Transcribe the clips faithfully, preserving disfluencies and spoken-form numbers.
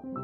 Okay.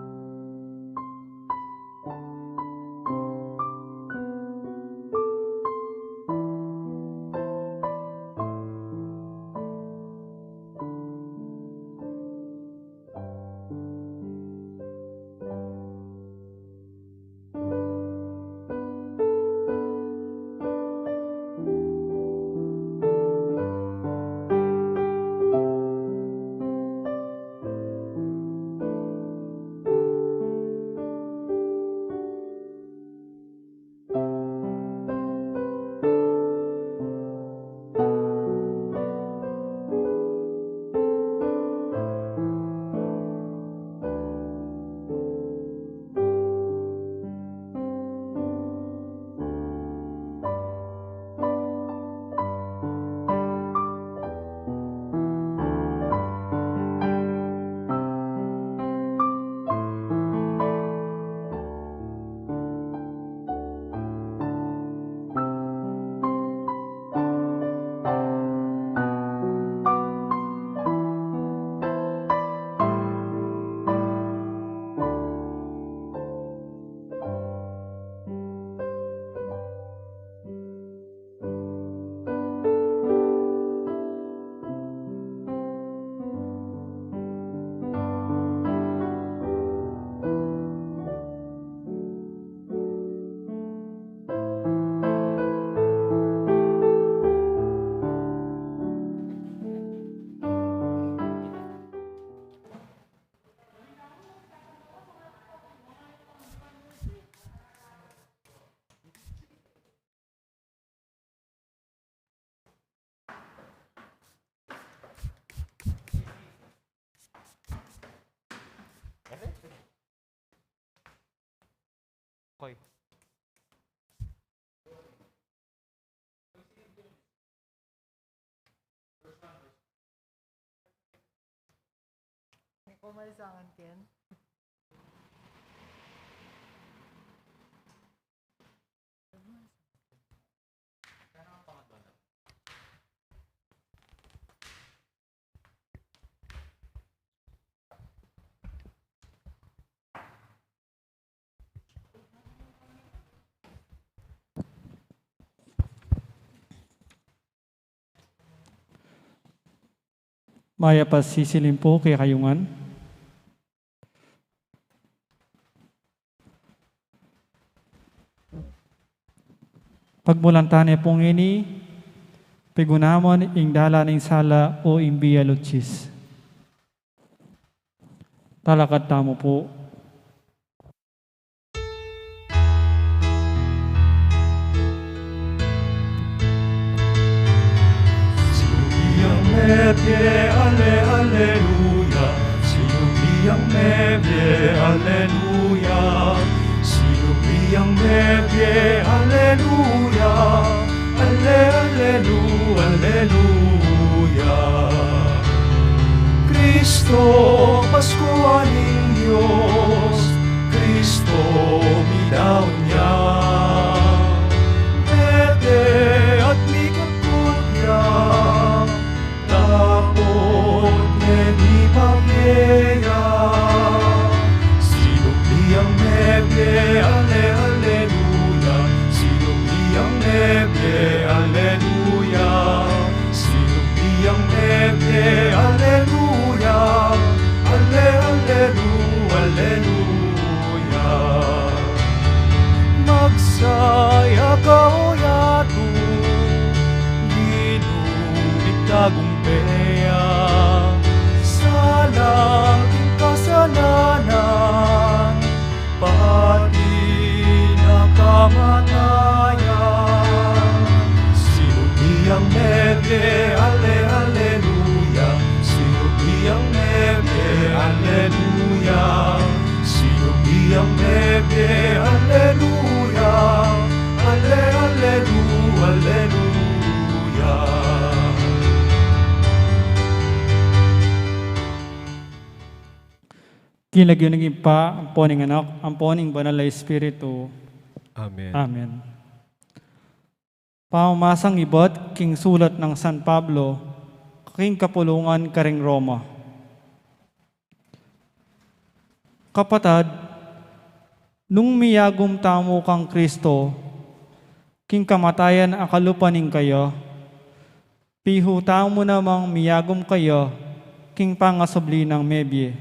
May kumain sa akin, Ken. Mayap a sisilim pu kekayu ngan. Pagmulan tane pu ngeni, piguna mu ing dalan ning sala o ing Via Lucis. Talakad tamu pu. Sinubli yang mebie, ale, aleluya. Sinubli yang mebie, aleluya. Sinubli yang mebie, aleluya. Ale, alelu, aleluya. Kristo, Paskua ning Dios, Kristo, midaun ya. Mete at mikakut ya. Dapot ne ni mabie ya. Sinubli yang mebie, ale, aleluya. Sinubli yang mebie, aleluya. Sinubli yang mebie, aleluya. Ale, alelu, aleluya. Magsaya ka, o yatu, Ginu, ing tagumpe ya, salang ing kasalanan, pati na kamatayan. Sinubli yang mebie, ale, aleluya. Sinubli yang mebie, aleluya. Sinubli yang mebie, aleluya. Ale, alelu, aleluya. King lagyu ning Ibpa, ampo ning Anak, ampo ning Banal a Espiritu. Amen. Amen. Pamamasang ibat king sulat nang San Pablo king kapulungan karing Roma. Kapatad, nung miyagum tamu kang Kristo, king kamatayan a kalupa ning kaya, pihu tamu namang miyagum kaya king pangasubli nang mebie.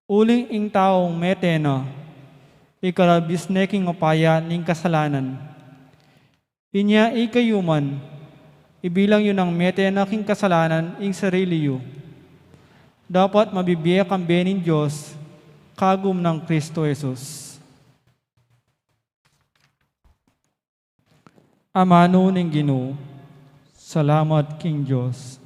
Uling ing taung mete na, ikalabis ne king upaya ning kasalanan. Inya ikayu man, ibilang yu nang mete na king kasalanan ing sarili yu, dapat mabibie kang bie ning Dios kagum nang Kristo Jesus. Amanu ning Ginu. Salamat king Dios.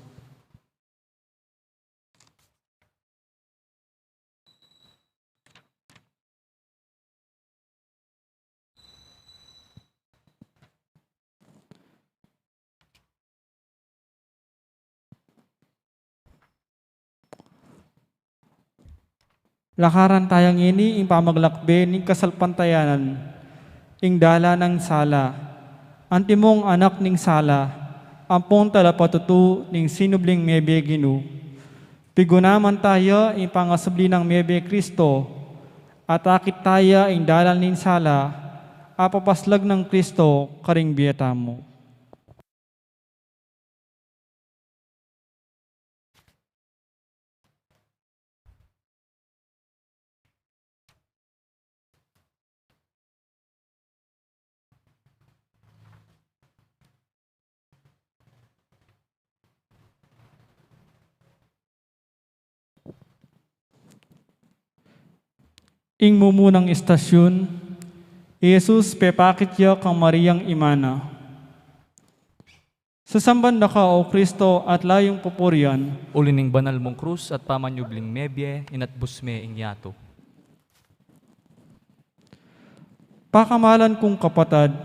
Lakaran taya ngeni ing pamaglakbe ning kasalpantayanan, ing dalan ning sala. Antimong anak ning sala, ampong talapatutu ning sinubling mebie Ginu. Pigunaman taya ing pangasubli nang mebie Kristo, at akit taya ing dalan ning sala, a papaslag nang Kristo karing bie tamu. Ing mumunang istasyun, i Jesus pepakit ya kang Mariang ima na. Sasamban da ka, O Kristo, at layung pupurian. Uli ning banal mung krus at pamanyubling mebie, inatbus me ing yatu. Pakamalan kung kapatad,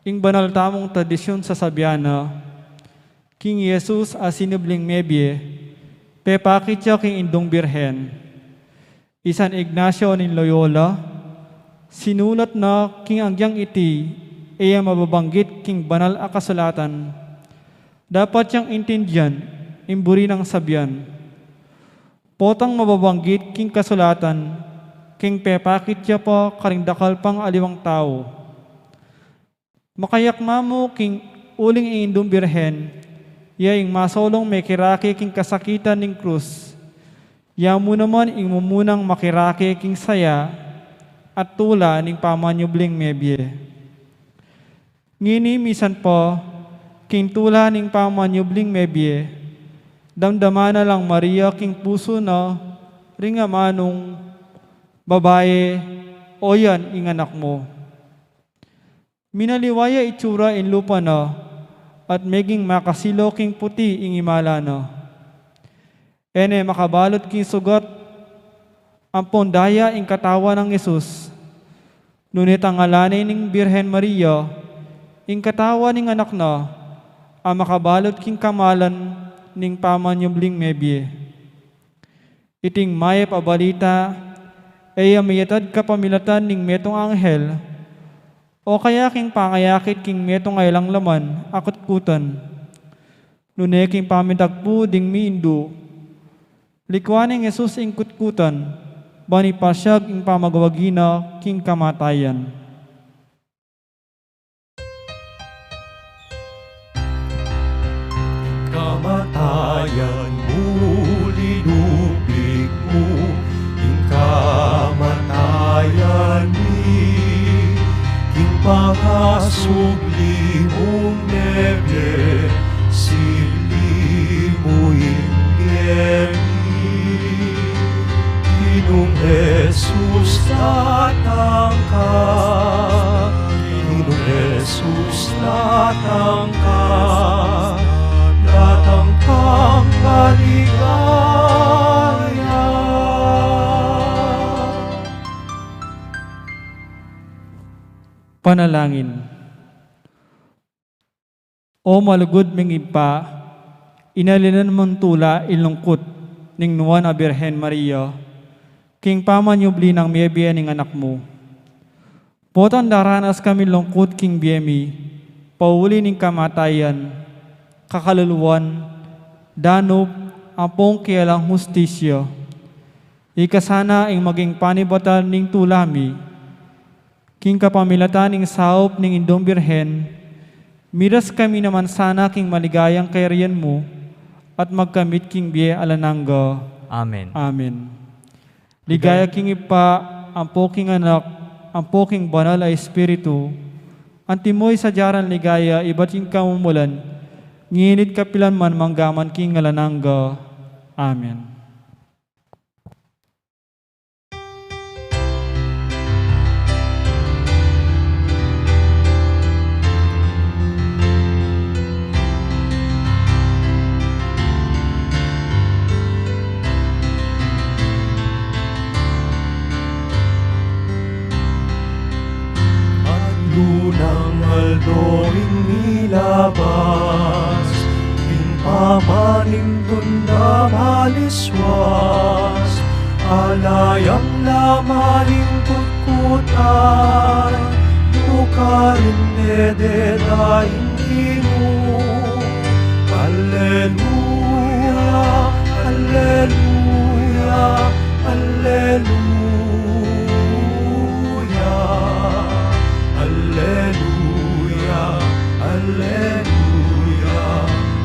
ing banal tamung tradisyun sasabian na, king Jesus a sinubling mebie, pepakit ya king Indung Birhen. I San Ignacio ning Loyola, sinulat na king agyang iti, e ya mababanggit king banal a kasulatan. Dapat yang intindian, ing buri nang sabian. Potang mababanggit king kasulatan, king pepakit ya pa karing dakal pang aliwang tau. Makayakma mu king uling ing Indung Birhen, ya ing masolung mekirake king kasakitan ning krus, ya mu naman ing mumunang makirake king saya at tula ning pamanyubling mebie. Ngeni misan pa, king tula ning pamanyubling mebie, damdaman na lang Maria king pusu na, ring amanung babae, o yan ing anak mu. Minaliwa ya itsura ing lupa na, at meging makasilu king puti ing imala na. E ne makabalut king sugat ampon daya ing katawan nang Jesus. Nune tangalan ne ning Birhen Maria ing katawan ning anak na, a makabalut king kamalan ning pamanyubling mebie. Iting mayap a balita, e ya miyatad kapamilatan ning metung anghel, o kaya king pangayakit king metung a ilang laman a kutkutan. Nune king pamitagpu ding miindu, likuan neng Jesus ing kutkutan, ban ipasyag ing pamagwagi na king kamatayan. Kamatayan mu, linupig mu, ing kamatayan mi, king pangasubli mung mebie, sili mu ing bie mi. Ginung Jesus, datang ka. Ginung Jesus, datang ka. Datang kang maligaya. Panalangin. O malugud ming Ibpa, inalinan mung tula ing lungkut ning Nuan a Birhen Maria king pamanyubli nang mebie ning Anak mu. Potang daranas kaming lungkut king bie mi, pauli ning kamatayan, kakaluluan, danup, ampong kealang hustisya. Ika sana ing maging panibatal ning tula mi. King kapamilatan ning saup ning Indung Birhen, miras kami naman sana king maligayang kayarian mu, at magkamit king bie alang angga. Amen. Amen. Ligaya king Ibpa, ampo king Anak, ampo king Banal a Espiritu, antimo ing sadya rang ligaya ibat king kamumulan, ngeni at kapilan man, mangga man king alang angga. Amen. At lunang aldo ing milabas, ing pamanintun da maliswas, ala yang laman ing kutkutan, nukarin dede da ing Ginu. Alleluia, alleluia, alleluia, alleluia, alleluia,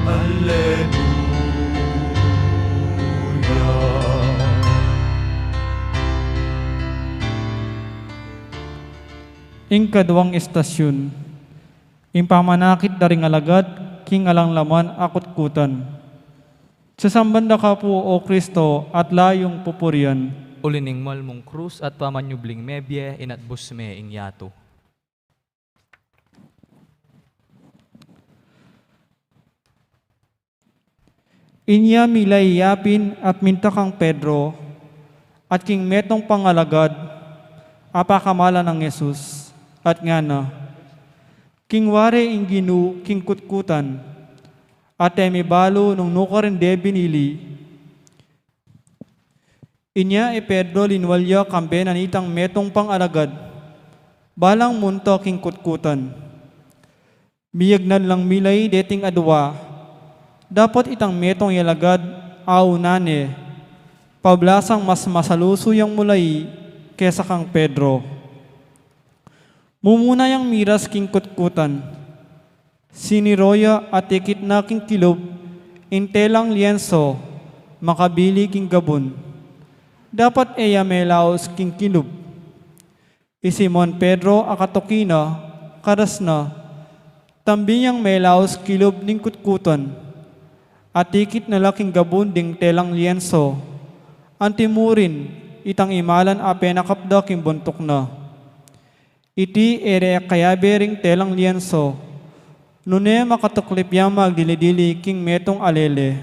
alleluia. Ing kaduang istasyun, ing pamanakit da ring alagad king alang laman a kutkutan. Sasamban da ka pu, O Kristo, at layung pupurian. Uli ning mal mung krus at pamanyubling mebie, inatbus me ing yatu. Inya mila yapin at minta kang Pedro at king metung pang alagad a pakamalan nang Jesus, at ngana, King wari ing Ginu king kutkutan, at e mi balu nung nukarin de binili. Inya i Pedro linwal ya kambe na nitang metung pang alagad, balang munta king kutkutan. Miyagnad lang mila i deting adua, dapot itang metung ya alagad a una ne, pablasang mas masalusu yang mulayi kesa kang Pedro. Mumuna yang miras king kutkutan. Siniro ya at ikit na king kilub ing telang lienso makabili king gabun. Dapot e ya melaus king kilub. I Simon Pedro a katuki na, karas na, tambing yang melaus kilub ning kutkutan. At ikit na la king gabun ding telang lienso. Antimurin, itang imalan a penakap da king buntuk na. Iti e re kayabe ring telang lienso, nune makatuklip yang magdili-dili king metung a lele.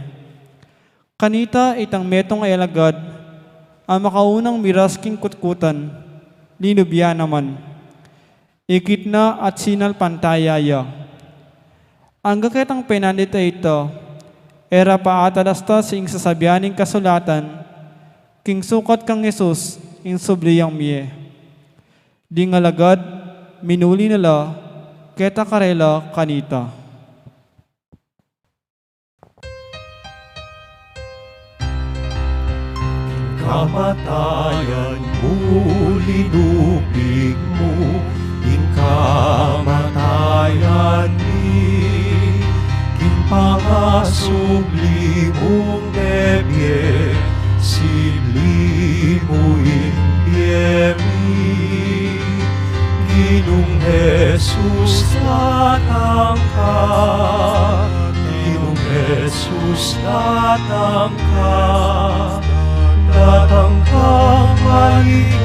Kanita itang metung a alagad a makaunang miras king kutkutan, linub ya naman. Ikit na at sinalpantaya ya. Angga ketang penandit a ita, e ra pa atalastas ing sasabian ning kasulatan, king sukat kang Jesus ing subli yang mie. Ding alagad, minuli na la, keta karela kanita. King kamatayan mu, linupig mu ing kamatayan mi, king pangasubli mung mebie, sibli mu ing bie mi. Ginung Jesus, datang ka. Ginung Jesus, datang ka. Datang ka maligaya.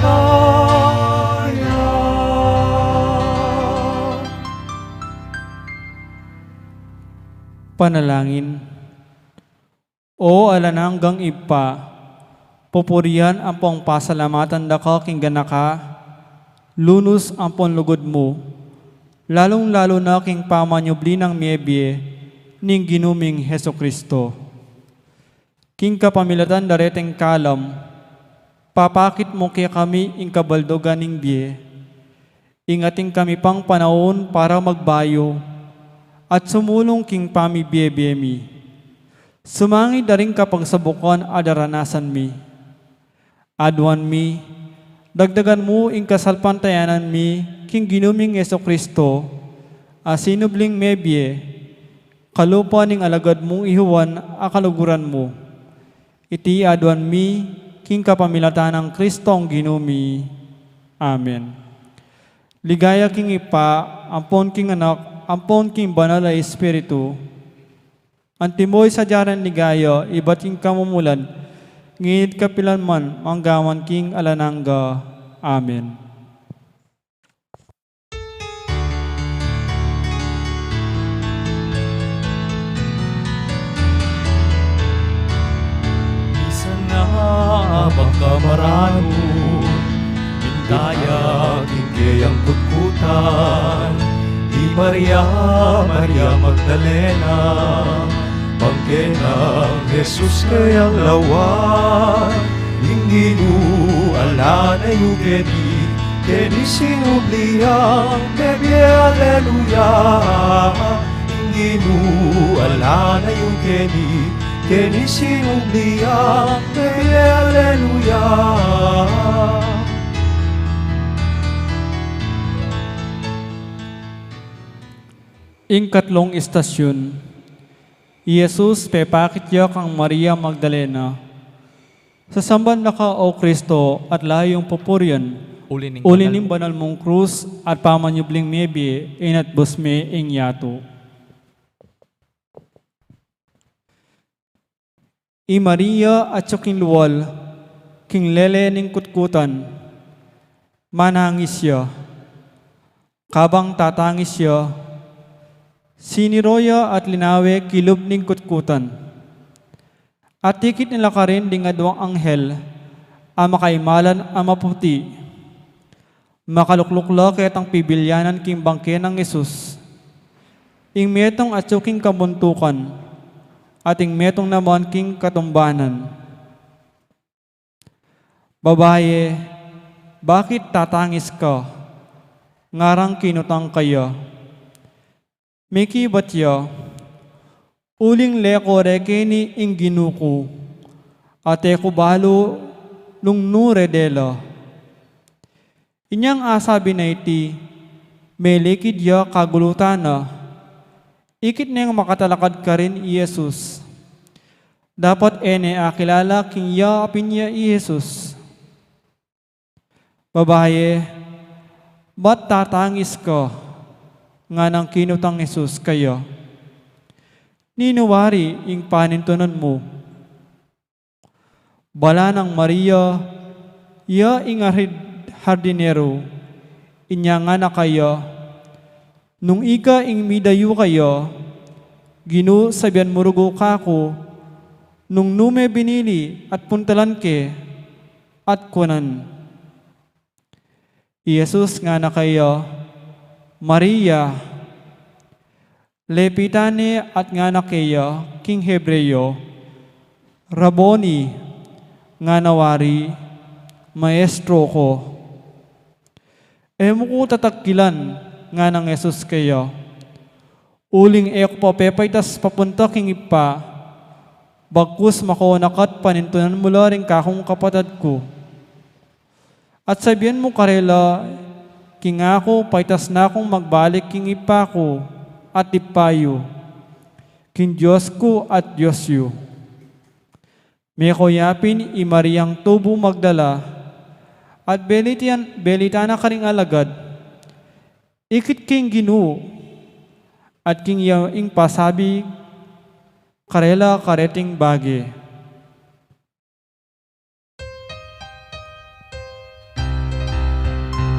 Panalangin. O alang anggang Ibpa, pupurian ampong pasalamatan da ka king ganaka, lunus ampong lugud mu, lalung-lalu na king pamanyubli nang mie bie ning Ginu ming Jesucristo. King kapamilatan da reting kalam, papakit mu kekami ing kabaldugan ning bie, ingating kami pang panaun para magbayu at sumulung king pamibie-bie mi. Sumangid da ring kapagsabukan a daranasan mi. Aduan mi, dagdagan mu ing kasalpantayanan mi king Ginu ming Jesucristo, a sinubling mebie, kalupa ning alagad mung i Juan a kaluguran mu. Iti aduan mi king kapamilatan nang Cristong Ginu mi. Amen. Ligaya king Ibpa, ampon king Anak, ampon king Banal a Espiritu. Antimo ing sadya nang ligaya ibat king kamumulan, ngeni't kapilan man, manggaman king alang angga. Amen. Misan na baka maranu, mintaya king keyang kutkutan, i Maria, Maria Magdalena, bangke nang Jesus keyang lawan, ing Ginu ala na yu keni, keni sinubli yang mebie, aleluya. Ing Ginu ala na yu keni, keni sinubli yang mebie, aleluya. Ing katlung istasyun, i Jesus pepakit ya kang Maria Magdalena. Sasamban da ka, O Kristo, at layu yung pupurian, uli ning banal mung krus at pamanyubling mebie, inatbus me ing yatu. I Maria atyu king lual, king lele ning kutkutan, manangis ya. Kabang tatangis ya, siniro ya at linawe kilub ning kutkutan. At ikit na la karin ding aduang anghel a makaimalan a maputi. Makalukluk la ketang pibilyanan king bangke nang Jesus. Ing metung atyu king kabuntukan, at ing metung naman king katumbanan. Babaye, bakit tatangis ka? Ngarang kinutang kaya. Mekibat ya, uling leko re keni ing Ginu ku, at e ku balu nung nu re dela. Inyang asabi na iti, melikid ya kagulutan na. Ikit neng makatalakad karin i Jesus. Dapat e ne akilala king ya apin ya i Jesus. Babaye, ba't tatangis ka? Nganang kinutang Jesus kaya. Ninu wari ing panintunan mu? Bala nang Maria, ya ing arid-, hardinero, inya ngana kaya, nung ika ing midayu kaya, Ginu, sabian mu rugu kaku, nung nu me binili at puntalan ke, at kuanan. I Jesus ngana kaya, Maria. Lepitan ne at ngana keya king Hebreo, Rabboni, ngana wari, Maestro ku. E mu ku tatagkilan, nganang Jesus keya. Uling e ku pa pepaitas papunta king Ibpa, bagkus makauna ka't panintunan mu la ring kakung kapatad ku. At sabian mu karela, king aku paitas na kung magbalik king Ibpa ku at Ibpa yu, king Dios ku at Dios yu. Meko ya pin i Mariang tubu Magdala, at belitan, belitan na karing alagad, ikit king Ginu, at king ya ing pasabi karela kareting bage.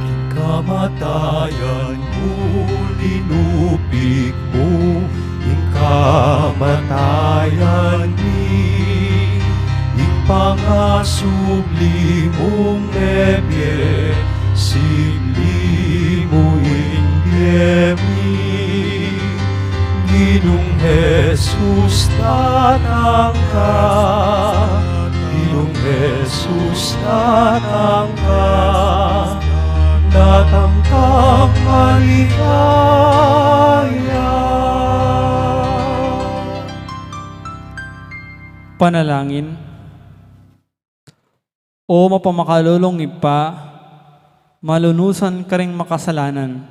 King kamatayan mu, linupig mu ing kamatayan mi, ing pangasubli mung mebie, sibli mu ing bie mi. Ginung Jesus, datang ka. Ginung Jesus, datang ka. Datang kang maligaya. Panalangin. O mapamakalulung Ibpa, malunusan karing makasalanan.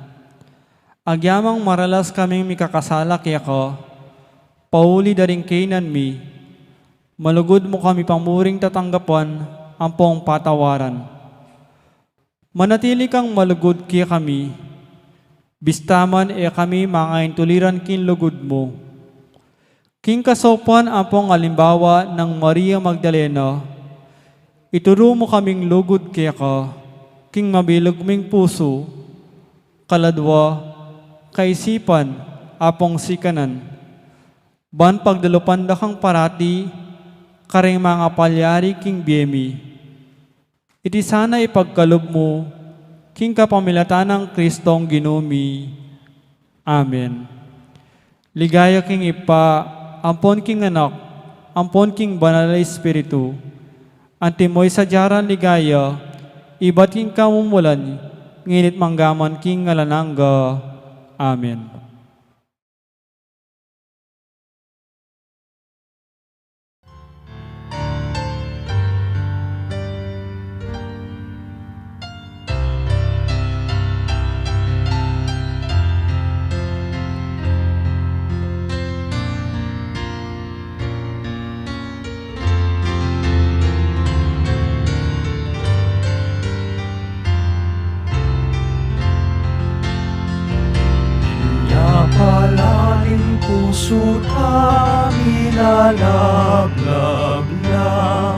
Agyamang maralas kaming mikakasala keka, pauli da ring kaynan mi, malugud mu kami pamuring tatanggapan ampong patawaran. Manatili kang malugud kekami, bista man e kami mangaintuliran king lugud mu. King kasaupan ampong alimbawa nang Maria Magdalena, ituru mu kaming lugud keka, king mabilug ming pusu, kaladwa, kaisipan, ampong sikanan. Ban pagdalupan da kang parati, karing mangapalyari king bie mi. Iti sana ipagkalub mu, king kapamilatan nang Kristong Ginu mi. Amen. Ligaya king Ibpa, ampon king Anak, ampon king Banal a Espiritu, antimo ing sadya rang ligaya, ibat king kamumulan, ngeni't manggaman king alang angga. Amen. Inya pala ring pusu ta milalablab la,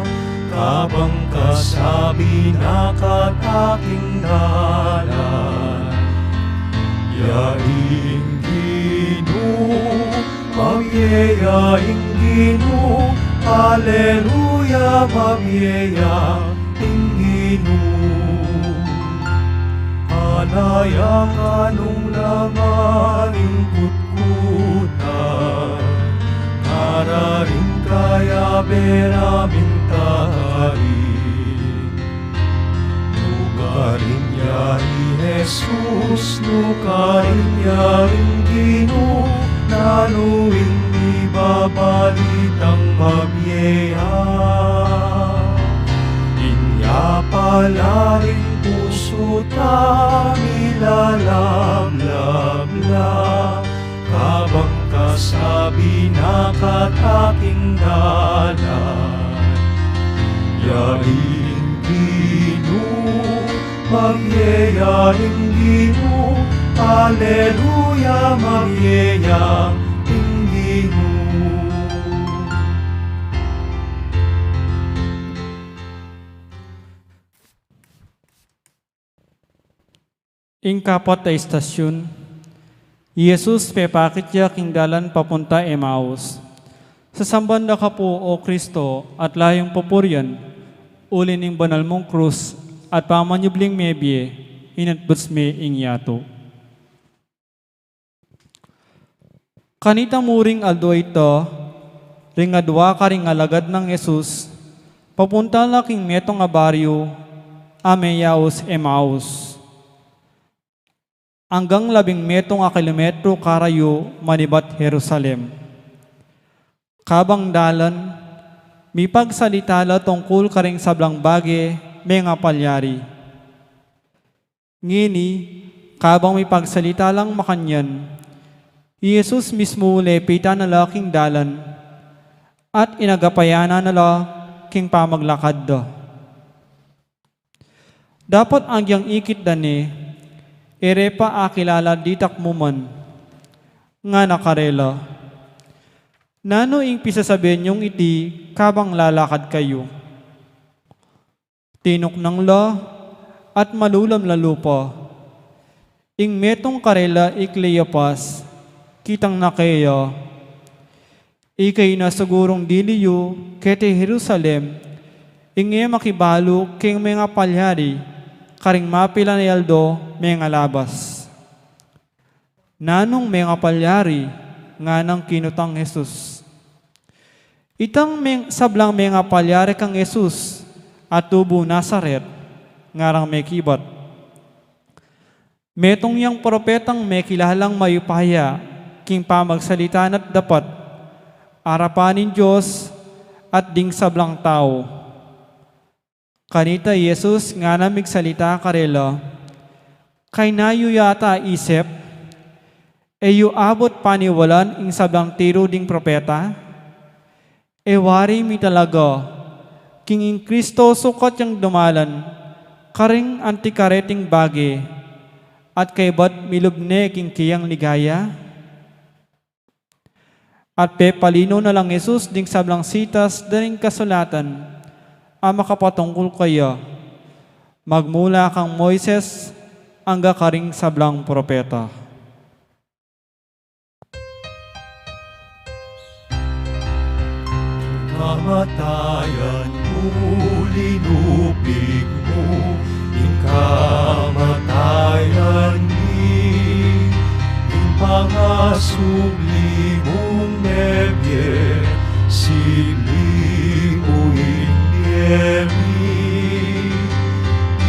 kabang kasabi na kataking dalan. Ya ing Ginu, mabie ya ing Ginu, aleluya, mabie ya ing Ginu. Ana ya kanung laman ning kutkutan, ngara ring kayabe na mintakari. Nukarin ya i Jesus, nukarin ya ing Ginu, nanu ing ibabalitang mabie ya? Inya pala ring pusu ta milalablab la, kabang kasabi na kataking dalan. Ya ing Ginu, mabie ya ing Ginu, aleluya, mabie ya ing Ginu. Ing kapat a istasyun, i Jesus pepakit ya king dalan papunta Emaus. Sasamban da ka pu, O Kristo, at layung pupurian, uli ning banal mung krus at pamanyubling mebie, inatbus me ing yatu. Kanita mu ring aldo a ita, ring adwa karing alagad nang Jesus, papunta la king metung a baryu a meyaus Emaus. Anggang labing metung a kilometro karayu manibat Jerusalem. Kabang dalan, mipagsalita la tungkul karing sablang bage mengapalyari. Ngeni, kabang mipagsalita lang makanyan, i Jesus mismu lepitan na la king dalan, at inagapayan na la king pamaglakad da. Dapot agyang ikit da ne, e re pa akilala ditak mu man. Ngana karela, nanu ing pisasabian yung iti kabang lalakad kayu? Tinuknang la at malulam la lupa. Ing metung karela i Kleopas, kitang na keya. Ika ing sigurung dili yu keti Jerusalem, ing e makibalu king mengapalyari karing mapilan a aldo mengalabas. Nanung mengapalyari? Nganang kinutang Jesus. Itang meng-, sablang mengapalyari kang Jesus a tubu Nazaret, ngarang mekibat. Metung yang propetang mekilalang mayupaya king pamagsalita na't dapat arapan ning Dios at ding sablang tau. Kanita i Jesus ngana migsalita karela, "Kayna yu yata isip? E yu abut paniwalan ing sablang tiru ding propeta? E wari mi talaga, king ing Kristo sukat yang dumalan karing anti kareting bage, at kaybat milub ne king keyang ligaya?" At pepalino na lang Jesus ding sablang sitas da ring kasulatan a makapatungkul kaya, magmula kang Moises angga karing sablang propeta. Ing kamatayan mu, linupig mu ing kamatayan mi, ing pangasubli mung mebie, sibli mu ing bie mi.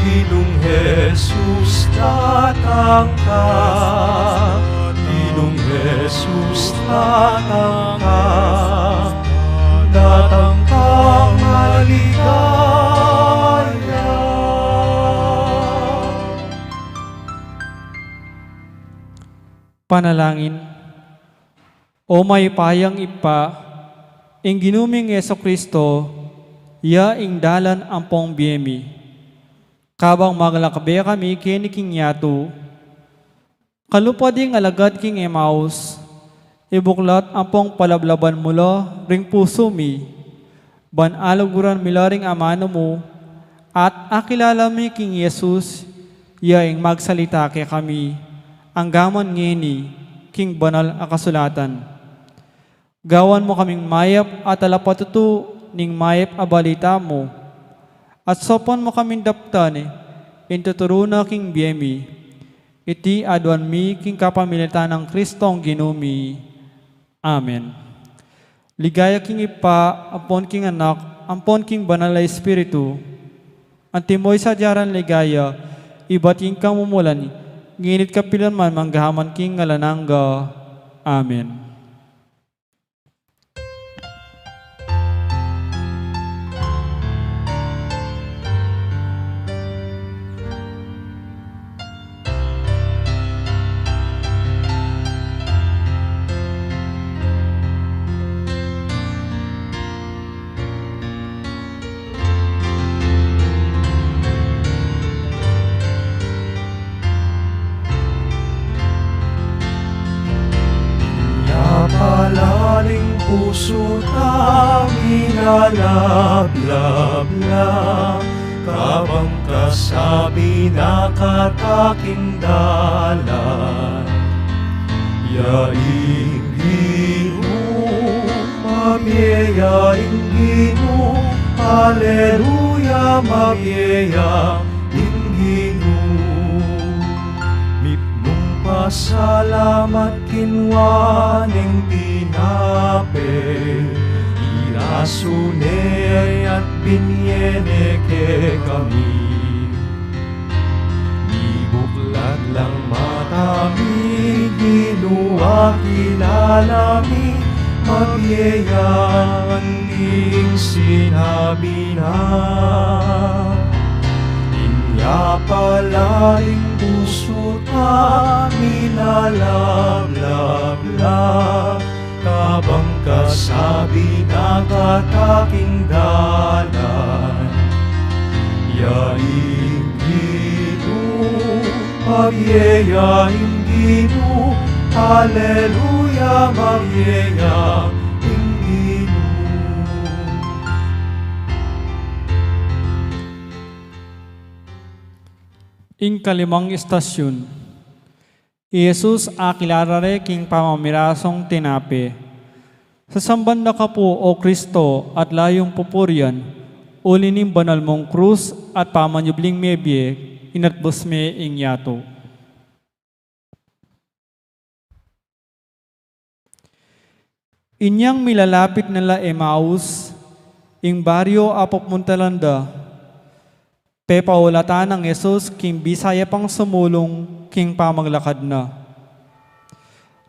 Ginung Jesus, datang ka. Ginung Jesus, datang ka. Datang ka maligaya. Panalangin. O mayupayang Ibpa, ing Ginu ming Jesucristo, ya ing dalan ampong bie mi. Kabang maglakbe kami keni king yatu, kalupa ding alagad king Emmaus, ibuklat ampong palablaban mu la ring pusu mi, ban aluguran mi la ring amanu mu, at akilala mi king Jesus, ya ing magsalita kekami, anggaman ngeni, king banal a kasulatan. Gawan mu kaming mayap a talapatutu ning mayap a balita mu, at saupan mu kaming daptan ing tuturu na king bie mi. Iti aduan mi king kapamilatan nang Kristong Ginu mi. Amen. Ligaya king Ibpa, ampon king Anak, ampon king Banal a Espiritu. Antimo ing sadya rang ligaya, ibat king kamumulan, ngeni at kapilan man, mangga man king alang angga. Amen. Inya pala ring pusu ta, minalablab la, kabang kasabi na kataking dalan. Ya ing Ginu, mabie ya ing Ginu, aleluya, mabie ya ing Ginu. Mipnung pasalamat kinua neng tinape, irasu ne at binie ne kekami. Mibuklat lang mata mi, Ginu, akilala mi, mabie ya ing sinabi na. Inya pala ring pusu ta, minalablab la, kabang kasabi na kataking dalan. Ya ing Ginu, mabie ya ing Ginu, aleluya, mabie ya ing Ginu. Ing kalimang istasyun. I Jesus akilala re king pamamirasung tinape. Sasamban da ka pu, O Kristo, at layung pupurian, uli ning banal mung krus at pamanyubling mebie, inatbus me ing yatu. Inyang milalapit na la Emmaus, ing baryu a pupuntalan da, pepaulatan nang Jesus king bisa ya pang sumulung king pamaglakad na.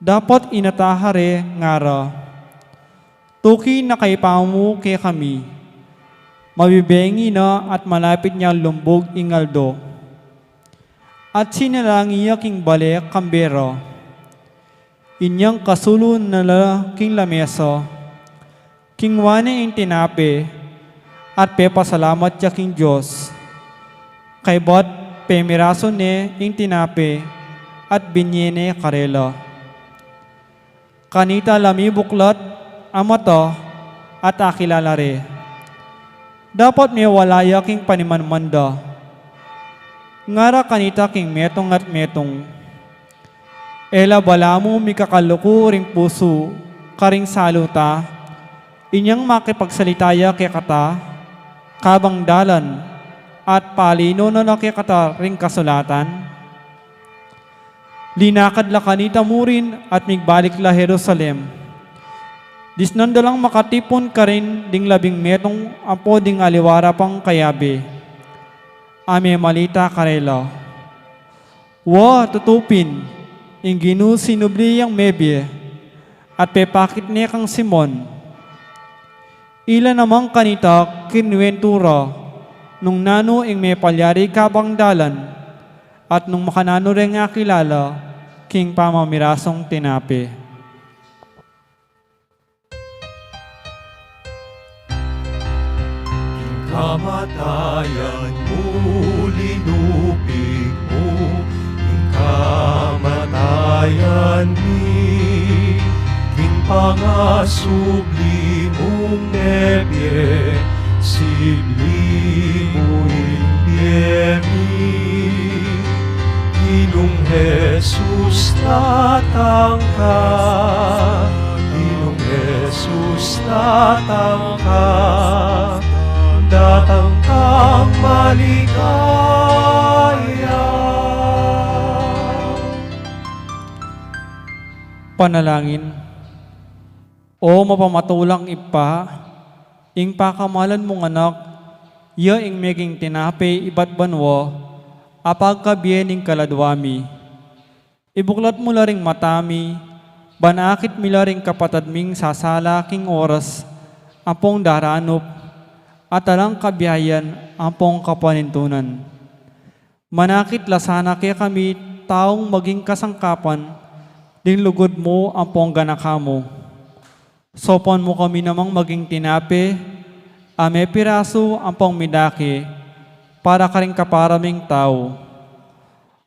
Dapot inataha re, ngara, "Tuki na kay pamu kekami." Mabibengi na at malapit nang lumbug ing aldo. At sinalangin ya king bale kambe ra. Inyang kasulu na la king lamesa, kinua ne ing tinape, at pepasalamat ya king Dios. Kaybat pemirasu ne ing tinape, at binye ne karela. Kanita la mibuklat a mata at akilala re. Dapat mewala ya king panimanman da. Ngara kanita king metung at metung, e la balamu mikakaluku ring pusu karing salu ta, inyang makipagsalita ya kekata kabang dalan, at palino na na kekata ring kasulatan? Linakad la kanita murin at migbalik la Jerusalem. Disnan da lang makatipun karin ding labing metung ampo ding aliwa ra pang kayabe, a memalita karela, "Wa, tutu pin, ing Ginu sinubli yang mebie, at pepakit ne kang Simon." Ila namang kanita kinuwentu ra nung nanu ing mepalyari kabang dalan, at nung makananu reng akilala king pamamirasung tinape. King kamatayan mu, linupig mu ing kamatayan mi, king pangasubli mung mebie, sibli mu ing bie mi. Ginung Jesus, datang ka. Ginung Jesus, datang ka. Datang kang maligaya. Panalangin. O mapamatulang Ibpa, ing pakamalan mung Anak, iya ing meging tinape ibat banua a pagkabie ning kaladua mi. Ibuklat mu la ring mata mi, ban akit mi la ring kapatad ming sasala king oras ampong daranup, at alang kabiayan ampong kapanintunan. Manakit la sana kekami taung maging kasangkapan ding lugud mu ampong ganaka mu. Saupan mu kami namang maging tinape a mepirasu ampong midake para karing kapara ming tau.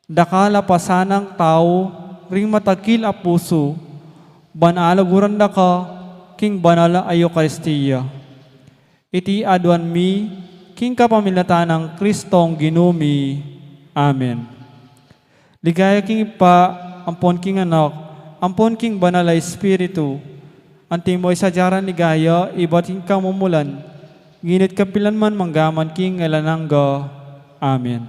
Dakal a pasanang tau ring matagkil a pusu, ban aluguran da ka king banal a Eukaristia. Iti aduan mi king kapamilatan nang Kristong Ginu mi. Amen. Ligaya king Ibpa, ampon king Anak, ampon king Banal a Espiritu, antimo ing sadya rang ligaya ibat king kamumulan, ngeni't kapilan man, manggaman king alang angga. Amen.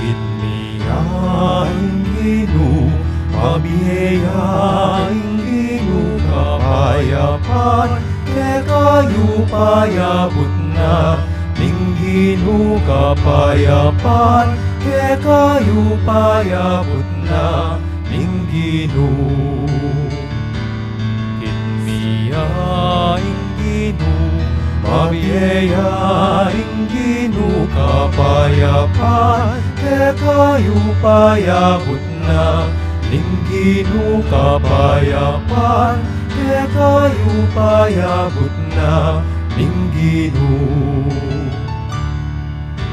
Ikit mi ya ing Ginu, pabie ya ing Ginu, kapayapan kekayu payabut na ning Ginu, kapayapan kekayu payabut na ning Ginu. Ikit mi ya ing Ginu, pabie ya ing Ginu, kapayapan kekayu payabut na ning Ginu, kapayapan kekayu payabut na ning Ginu.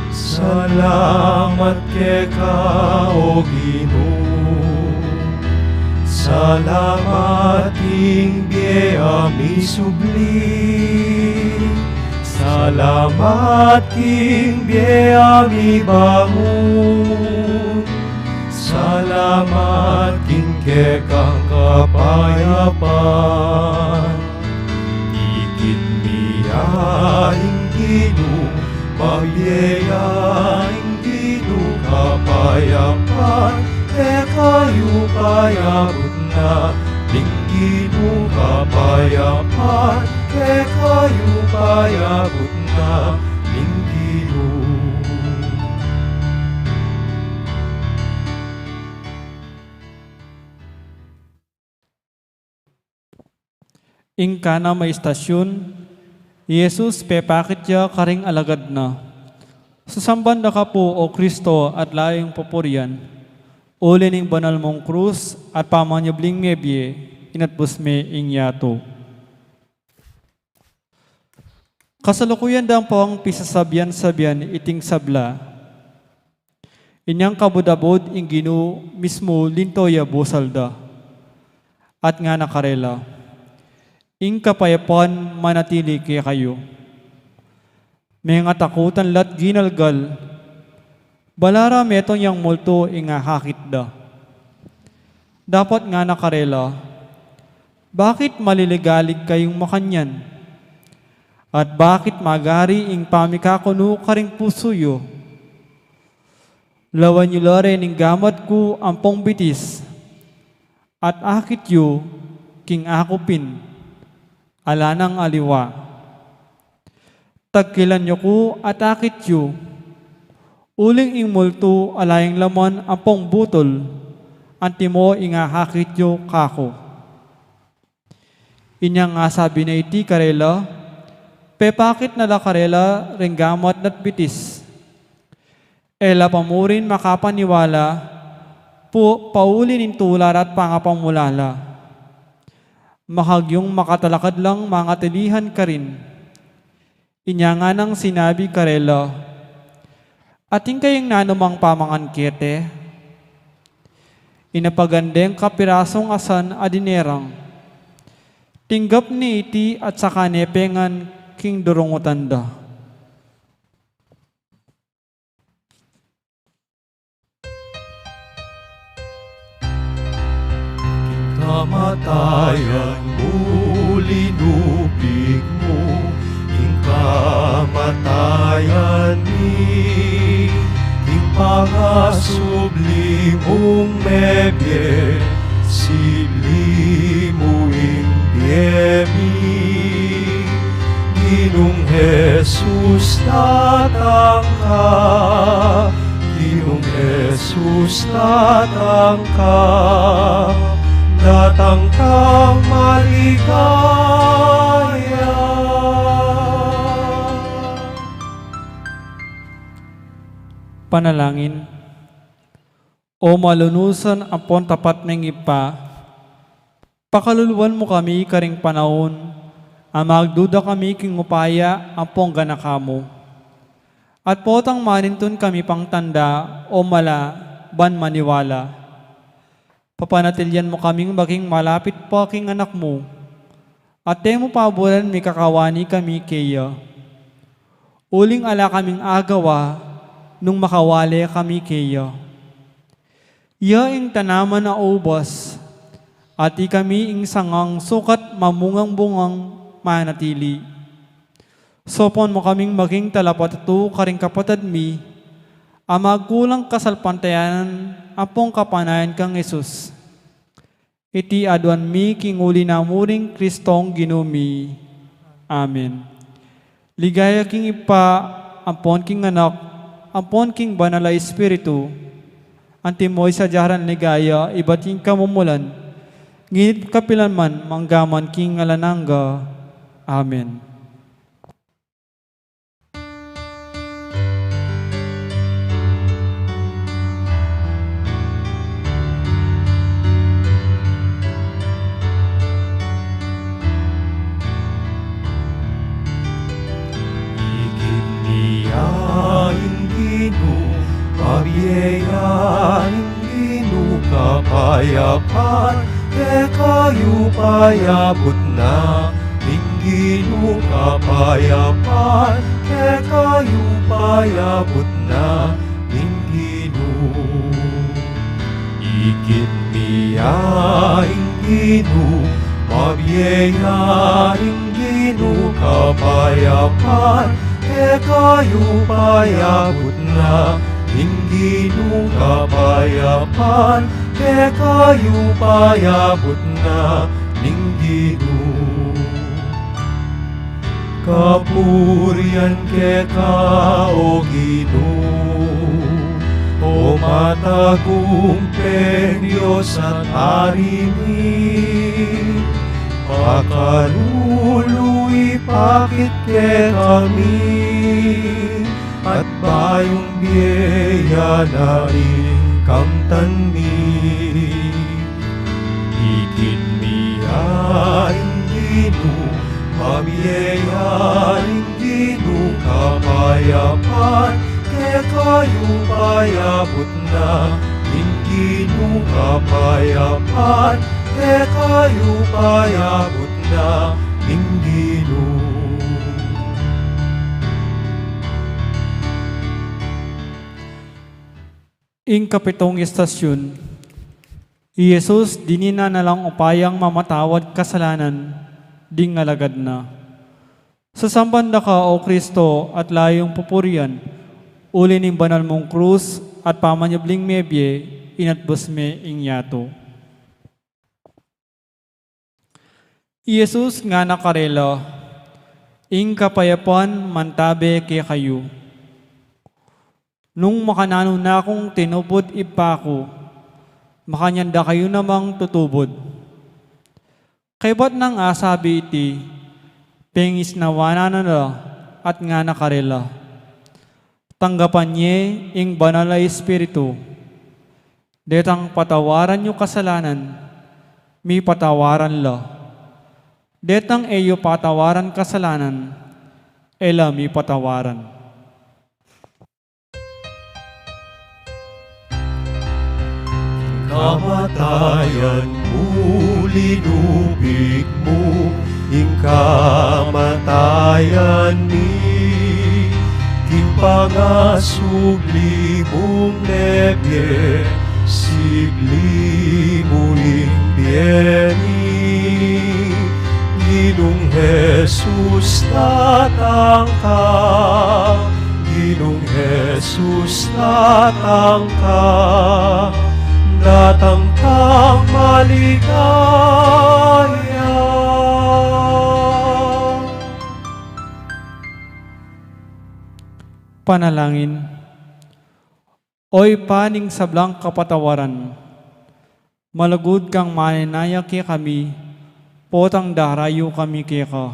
Salamat keka, O Ginu. Salamat king bie a misubli. Salamat king bie a mibangun. Salamat king kekang kapayapan. Ikit mi ya ing Ginu, pabie ya ing Ginu, kapayapan kekayu payabut na Ing Ginu kapayapan kekayu payabut na ning Ginu. Ing kanam a istasyun, i Jesus pepakit ya karing alagad na. Sasamban da ka pu, O Kristo, at layu ing pupurian, uli ning banal mung krus at pamanyubling mebie, inatbus me ing yatu. Kasalukuyan dang pang pisasabian-sabian iting sabla. Inyang kabud-abud ing Ginu mismu linto ya busal da. At ngana karela, ing kapayapan manatili kekayu. Mengatakutan la't ginalgal, balu ra metung yang multu ing akakit da. Dapot ngana karela, bakit maliligalig kayung makanyan? At bakit magari ing pamikakunu karing pusu yu? Lawan yu la reni ing gamat ku ampong bitis, at akit yu king aku pin, ala nang aliwa. Tagkilan yu ku at akit yu, uling ing multu ala yang laman ampong butul, antimo ing akakit yu kaku. Inyang asabi na iti karela, pepakit na la karela ring gamat na't bitis. E la pa murin makapaniwala, pu-, pauli ning tula ra't pangapamula la. Makagyung makatalakad lang mangatilihan karin. Inya nganang sinabi karela, atin kayung nanumang pamangan keti? Inapagan deng kapirasung asan a dinerang. Tinggap ne iti at saka ne pengan king durungutan da. King kamatayan mu linupig mu, king kamatayan mi, king pangasubli mung mebie, sibli mu ing bie mi. Ginung Jesus, datang ka. Ginung Jesus, datang ka. Datang kang maligaya. Panalangin. O malunusan ampon tapat ming Ibpa, pakaluluan mu kami karing panaun a magduda kami king upaya ampong ganaka mu. At potang manintun kami pang tanda o mala ban maniwala. Papanatilian mu kaming maging malapit pa king Anak mu. At e mu paburan mikakawani kami keya. Uling ala kaming agawa nung makawale kami keya. Iya ing tanaman a ubas, at ikami ing sangang sukat mamungang-bungang manatili. Sopon mu kaming maging talapatutu karing kapatad mi a magkulang kasalpantayanan ampong kapanayan kang Jesus. Iti aduan mi king uli na mu ring Kristong Ginu mi. Amen. Ligaya king Ibpa, ampon king Anak, ampon king Banal a Espiritu, antimo ing sadya ran ligaya ibat king kamumulan, ngeni't kapilan man, mangga man king alang angga. Amen. Ikit mi ya ing Ginu, pabie ya ing Ginu, kapayapan kekayu payabut na ning Ginu, kapayapan kekayu payabut na ning Ginu. Ikit mi ya ing Ginu, pabie ya ing Ginu, kapayapan kekayu payabut na ning Ginu, kapayapan kekayu payabut na ning Ginu. Kapurian keka, O Ginu, O matagumpeng Dios at Ari mi, pakalulu ipakit kekami, at bayung bie ya na ing kamtan mi. Ikit mi ya ing Ginu, mabie ya ing Ginu kapayapan, kekayu payabut na ing Ginu kapayapan, kekayu payabut na ing Ginu. Ing kapitung istasyun, i Jesus dininan na lang upayang mamatawad kasalanan ding alagad na. Sasamban da ka, O Kristo, at layung pupurian, uli ning banal mung krus at pamanyubling mebie, inatbus me ing yatu. I Jesus ngana karela, ing kapayapan mantabe kekayu. Nung makananu na kung tinubud Ibpa ku, makanyan da kayu namang tutubud. Kaybat nang asabi iti, pengisnawan na la at ngana karela, tanggapan ye ing Banal a Espiritu. Detang patawaran yu kasalanan, mipatawaran la. Detang e yu patawaran kasalanan, e la mipatawaran. King kamatayan mu, linubig mu ing kamatayan mi. King pangasubli mung mebie, sibli mu ing bie mi. Ginung Jesus, datang ka. Ginung Jesus, datang ka, datang kang maligaya. Panalangin. O Ibpa ning sablang kapatawaran, malugud kang manenaya kekami, potang darayu kami keka.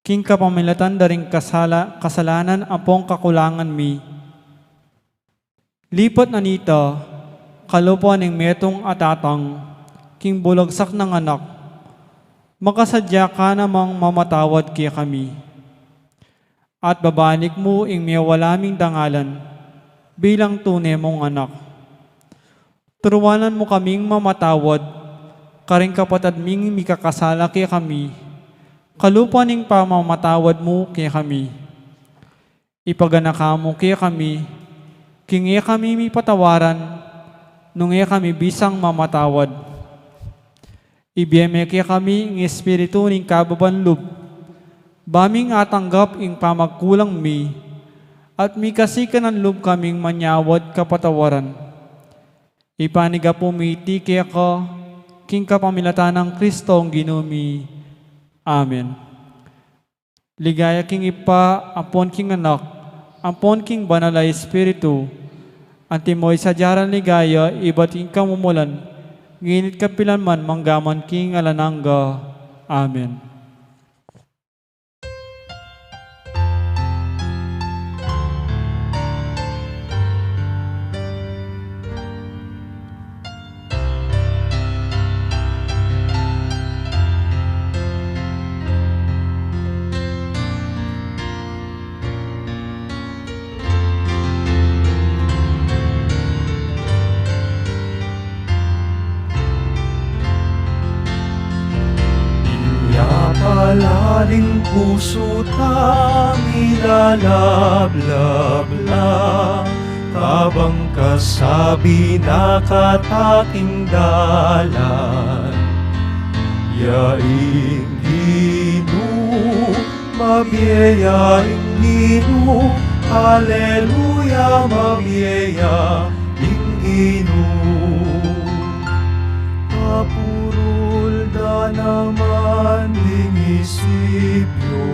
King kapamilatan da ring kasala-, kasalanan ampong kakulangan mi. Lipat na nita, kalupa ning metung a tatang, king bulagsak nang anak, makasadya ka namang mamatawad kekami. At babalik mu ing mewala ming dangalan bilang tune mung anak. Turuanan mu kaming mamatawad karing kapatad ming mikakasala kekami, kalupa ning pamamatawad mu kekami. Ipaganaka mu kekami, king e kami mipatawaran, nung e kami bisang mamatawad. Ibie me kekami ing espiritu ning kababan lub, ba ming atanggap ing pamagkulang mi, at mikasi ka nang lub kaming manyawad kapatawaran. Ipanyawad mi iti keka, king kapamilatan nang Kristong Ginu mi. Amen. Ligaya king Ibpa, ampon king Anak, ampon king Banal a Espiritu, antimo ing sadya rang ligaya, ibat king kamumulan, ngeni't kapilan man, manggaman king alang angga. Amen. Inya pala ding pusu tang ilalablab la, kabang kasabi na kataking dalan. Ya ing Ginu, mabie ya ing Ginu, aleluya, mabie ya ing Ginu. Purul da naman ding isip yu,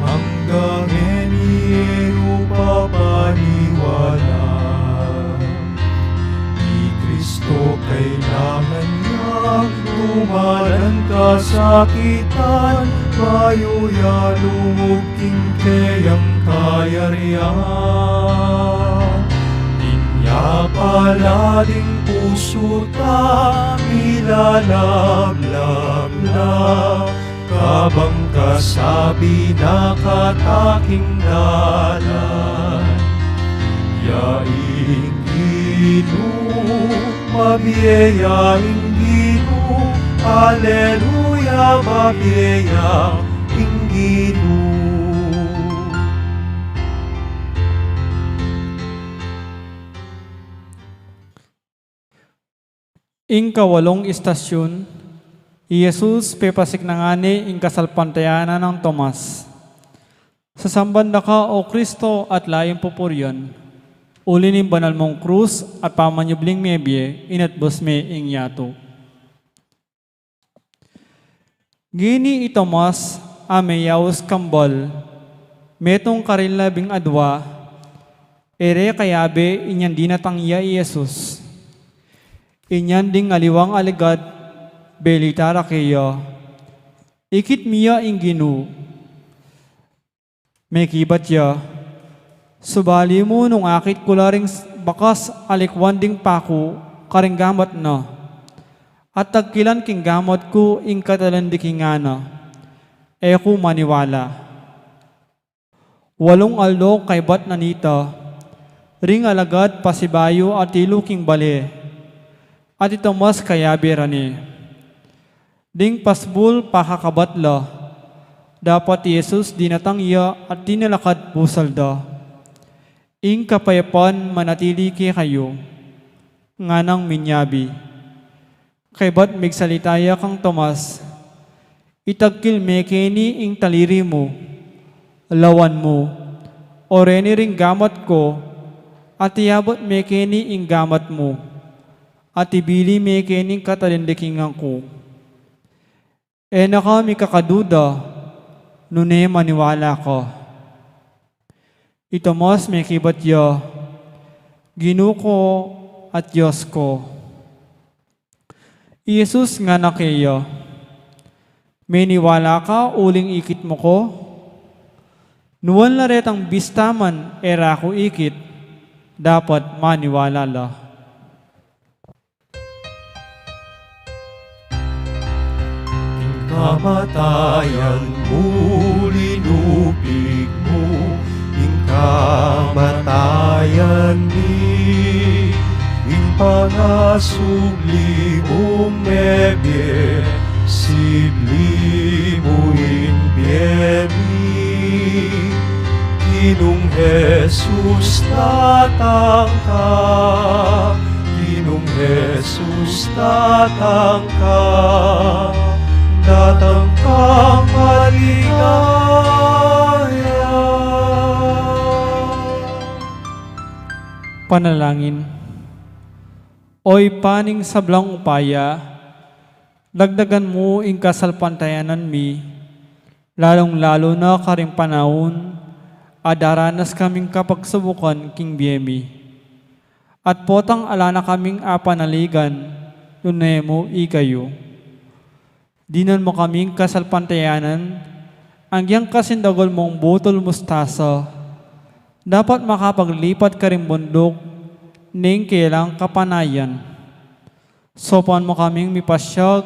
anggang ngeni e yu pa paniwala. I Kristo kailangan yang dumalan kasakitan, bayu ya lugud king keyang kayarian. Inya pala ding pusu ta milalablab la, kabang kasabi na kata king dalan. Ya ing Ginu, mabie ya ing Ginu, aleluya, mabie ya ing Ginu. Ing kawalung istasyun, i Jesus pepasiknangan ne ing kasalpantayanan nang Tomas. Sasamban da ka, O Kristo, at layun pupurian, uli ning banal mung krus at pamanyubling mebie, inatbus me ing yatu. Ngeni i Tomas a meyaus kambal, metung karin labing adua, e re kayabe inyang dinatang ya i Jesus. Inyang ding aliwang alagad, belita ra keya, ikit mi ya ing Ginu. Mekibat ya, subali mu nung akit ku la ring s-, bakas alikwan ding paku karing gamat na, at tagkilan king gamat ku ing katalindikingan na, e ku maniwala. Walung aldo kaybat na nita, ring alagad pasibayu atilu king bale, at i Tomas kayabe ra ne. Ding pasbul pakakabat la, dapot i Jesus dinatang ya at tinalakad pusal da. Ing kapayapan manatili kekayu, nganang minyabi. Kaybat migsalita ya kang Tomas, itagkil me keni ing taliri mu, lawan mu, o reni ring gamat ku, at iyabut me keni ing gamat mu, at ibili me keni ing katalindikingan ku. E na ka mikakaduda, nune maniwala ka. I Tomas mekibat ya, Ginu ku at Dios ku. I Jesus ngana keya, meniwala ka uling ikit mu ku? Nuan la retang bista man e ra ku ikit, dapot maniwala la. Ing kamatayan mu linupig mu, ing kamatayan mi, ing pangasubli mung mebie, sibli mu ing bie mi. Ginung Jesus, datang ka. Ginung Jesus, datang ka. Datang kang maligaya. Panalangin. O Ibpa ning sablang upaya, dagdagan mu ing kasalpantayanan mi, lalung-lalu na karing panaun a daranas kaming kapagsubukan king bie mi. At potang ala na kaming apanaligan, nune mu ikayu. Dinan mu kaming kasalpantayanan, agyang kasindagul mung butul mustasa, dapot makapaglipat karing bunduk ning kelang kapanayan. Saupan mu kaming mipasyag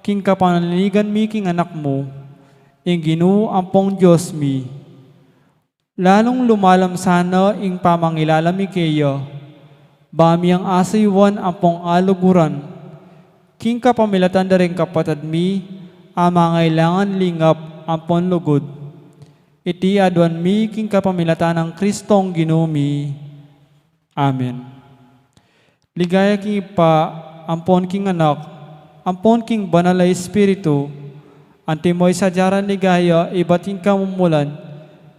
king kapanaligan mi king Anak mu, ing Ginu ampong Dios mi. Lalung lumalam sana ing pamangilala mi keya, ba mi yang asayuan ampong aluguran, king kapamilatan da ring kapatad mi a mangailangan lingap ampon lugud. Iti aduan mi king kapamilatan nang Kristong Ginu mi. Amen. Ligaya king Ibpa, ampon king Anak, ampon king Banal a Espiritu, antimo ing sadya rang ligaya, ibat king kamumulan,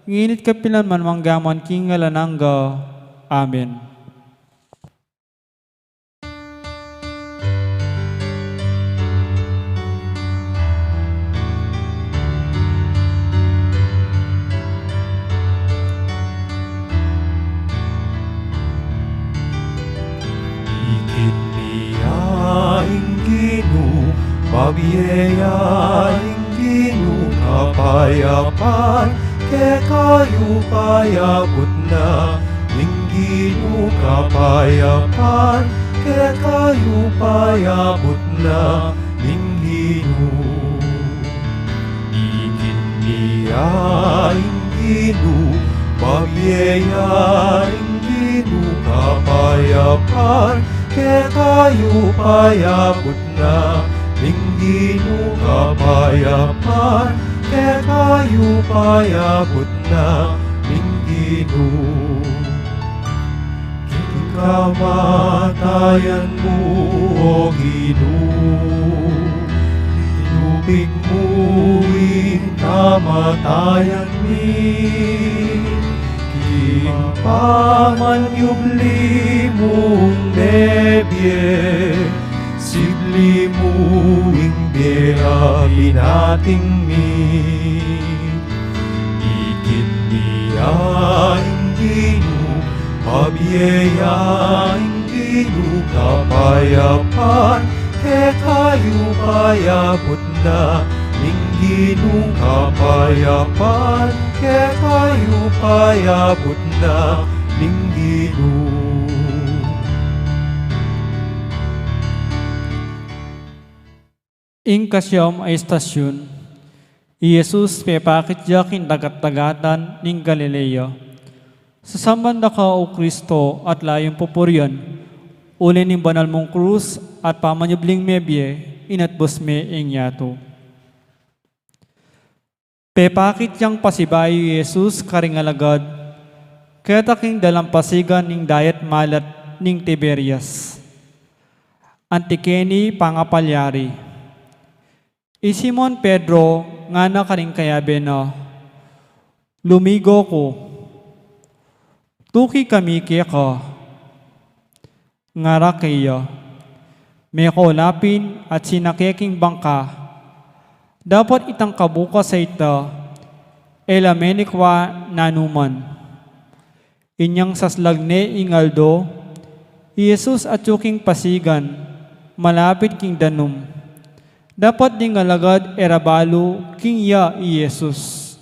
ngeni't kapilan man, manggaman king alang angga. Amen. pabie ya ing Ginu, kapayapan kekayu payabut na. Ing Ginu, kapayapan kekayu payabut na. Ing Ginu, ikit mi ya ing Ginu, pabie ya ing Ginu, kapayapan kekayu payabut na. Ing Ginu, kapayapan kekayu payabut na. Ing Ginu, king kamatayan mu, O Ginu, tinupik mu ing kamatayan mi. King pamanyubli mung mebie, sibli mu ing bie a binating mi. Ikit mi ya ing Ginu, pabie ya ing Ginu, kapayapan kekayu payabut na. Ing Ginu, kapayapan kekayu payabut na. Ing Ginu. Ing kasiam a istasyun, i Jesus pepakit ya king dagat-dagatan ning Galilea. Sasamban da ka, O Kristo, at layung pupurian, uli ning banal mung krus at pamanyubling mebie, inatbus me ing yatu. Pepakit yang pasibayu i Jesus karing alagad keta king dalampasigan ning dayat malat ning Tiberias. Anti keni pangapalyari. I Simon Pedro ngana karing kayabe na, "Lumigo ku, tuki kami keka." Ngara keya, "Meko lapin at sinake king bangka, dapot itang kabukas a ita, e la menikwa nanuman." Inyang saslag ne ing aldo, i Jesus atyu king pasigan, malapit king danum. Dapot ding alagad e ra balu king ya i Jesus.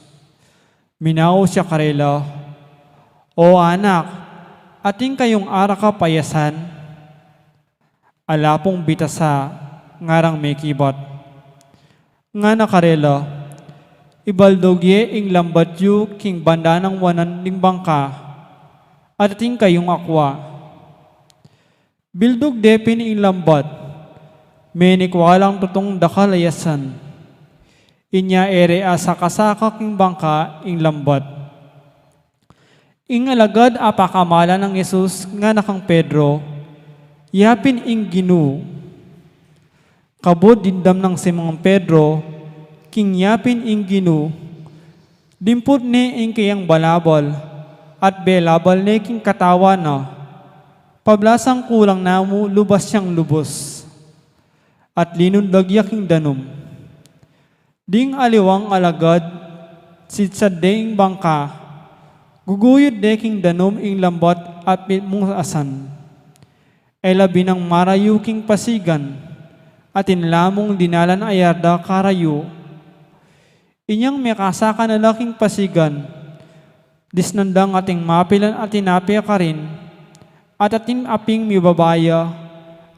Minaus ya karela, "O anak, atin kayung arakap a yasan?" "Ala pung bitasa," ngarang mekibat. Ngana karela, "Ibaldug ye ing lambat yu king banda nang wanan ning bangka, at atin kayung akwa." Bildug de pin ing lambat, menikwa lang tutung dakal a yasan. Inya e re asaka-saka king bangka ing lambat. Ing alagad a pakamalan nang Jesus ngana kang Pedro, "Ya pin ing Ginu." Kabud dimdam nang Simon Pedro king ya pin ing Ginu, dimput ne ing keyang balabal at belabal ne king katawan na, pablasang kulang na mu lubas yang lubus. At linundag ya king danum. Ding aliwang alagad, sidsad de ing bangka, guguyud de king danum ing lambat at mitmung asan. E la binang marayu king pasigan, atin la mung dinalan a yarda karayu. Inyang mekasaka na la king pasigan, disnan dang atin mapilan a tinape karin, at atin aping mibaba ya,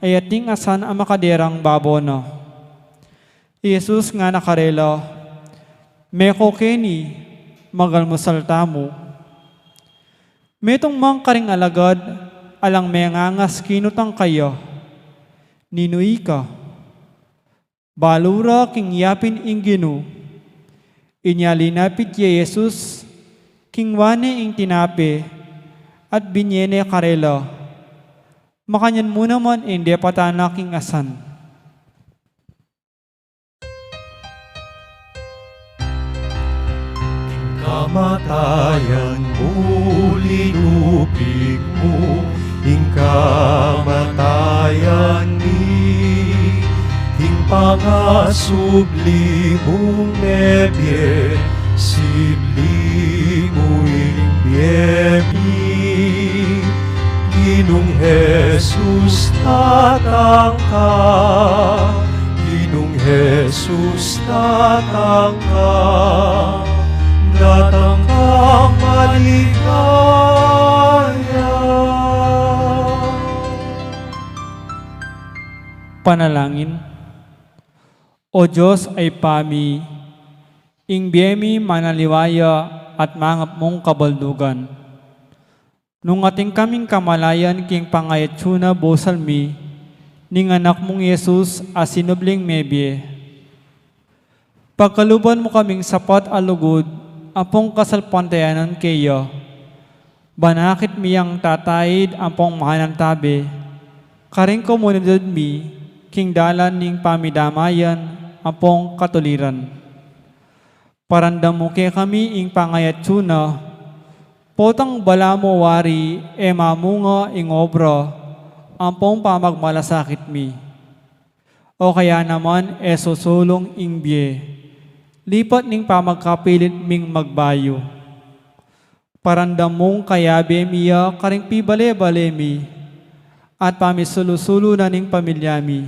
e atin asan a makaderang babo na. I Jesus ngana karela, "Meko keni, magalmusal tamu." Metung man karing alagad, alang mengangas kinutang kaya, "Ninu ika?" Balu ra king ya pin ing Ginu. Inya linapit ya i Jesus, kingwa ne ing tinape, at binye ne karela. Makanyan mu naman ing depatan na king asan. King kamatayan mu, linupig mu ing kamatayan mi. King pangasubli mung mebie, sibli mu ing bie mi. Ginung Jesus, datang ka. Nung Jesus datang ka, datang kang maligaya. Panalangin. O Dios a Ibpa mi, ing bie mi manaliwa ya at mangap mung kabaldugan. Nung atin kaming kamalayan king pangayatsu na busal mi ning Anak mung Jesus a sinubling mebie, pagkaluban mu kaming sapat a lugud ampong kasalpantayanan keya. Ban akit mi yang tataid ampong manantabe karing komunidad mi king dalan ning pamidamayan ampong katuliran. Paramdam mu kekami ing pangayatsu na, potang balamu wari e mamunga ing obra ampong pamagmalasakit mi. O kaya naman e susulung ing bie, lipat ning pamagkapilit ming magbayu. Paramdam mung kayabe mi ya karing pibale-bale mi at pamisulu-sulu na ning pamilya mi.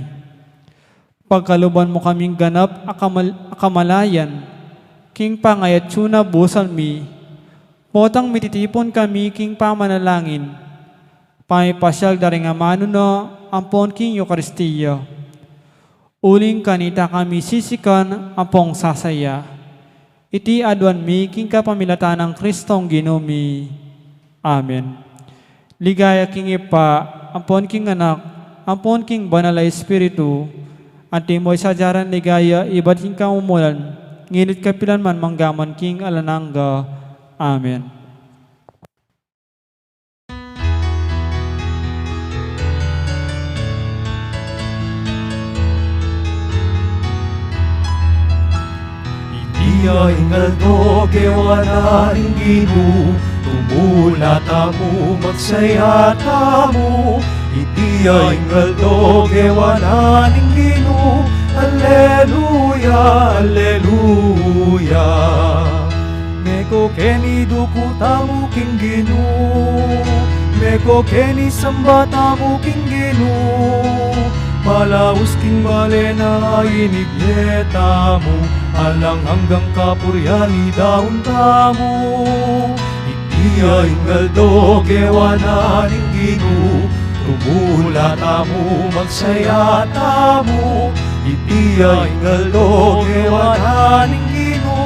Pagkaluban mu kaming ganap a kamal-, a kamalayan king pangayatsu na busal mi, potang mititipun kami king pamanalangin, pamipasyal da ring amanu na ampon king Eukaristia. Uling kanita kami sisikan ampong sasaya. Iti aduan mi king kapamilatan nang Kristong Ginu mi. Amen. Ligaya king Ibpa, ampon king Anak, ampon king Banal a Espiritu, antimo ing sadya nang ligaya ibat king kamumulan, ngeni't kapilan man, mangga man king alang angga. Amen. Iti ya ing aldo gewa na ning Ginu, tumula tamu, magsaya tamu. Iti ya ing aldo gewa na ning Ginu, Alleluya, Alleluya. Meko keni duku tamu king Ginu, meko keni samba tamu king Ginu. Palaus king bale na inibie tamu, alang anggang kapurian idaun tamu. Iti ya ing aldo gewa na ning Ginu, tumula tamu, magsaya tamu. Iti ya ing aldo gewa na ning Ginu,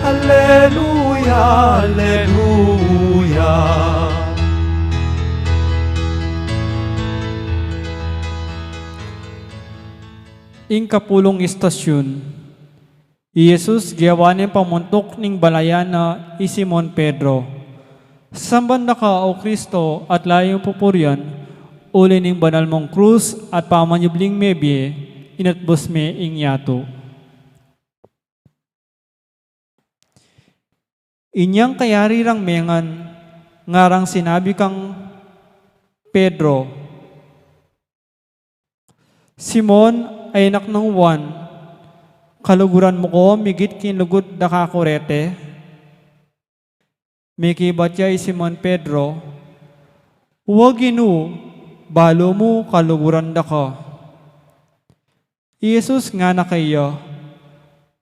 Alleluya, Alleluya. Ing kapulung istasyun. I Jesus gewa neng pamuntuk ning balayan na i Simon Pedro. Samban da ka, O Kristo, at layu mung pupurian, uli ning banal mung krus at pamanyubling mebie, inatbus me ing yatu. Inyang kayari rang mengan, ngarang sinabi kang Pedro, Simon, a anak nang Juan, kaluguran mu ko migit king lugud da ka kurete? Mekibat ya i Simon Pedro, Wa, Ginu, balu mu kaluguran da ka. I Jesus ngana keya,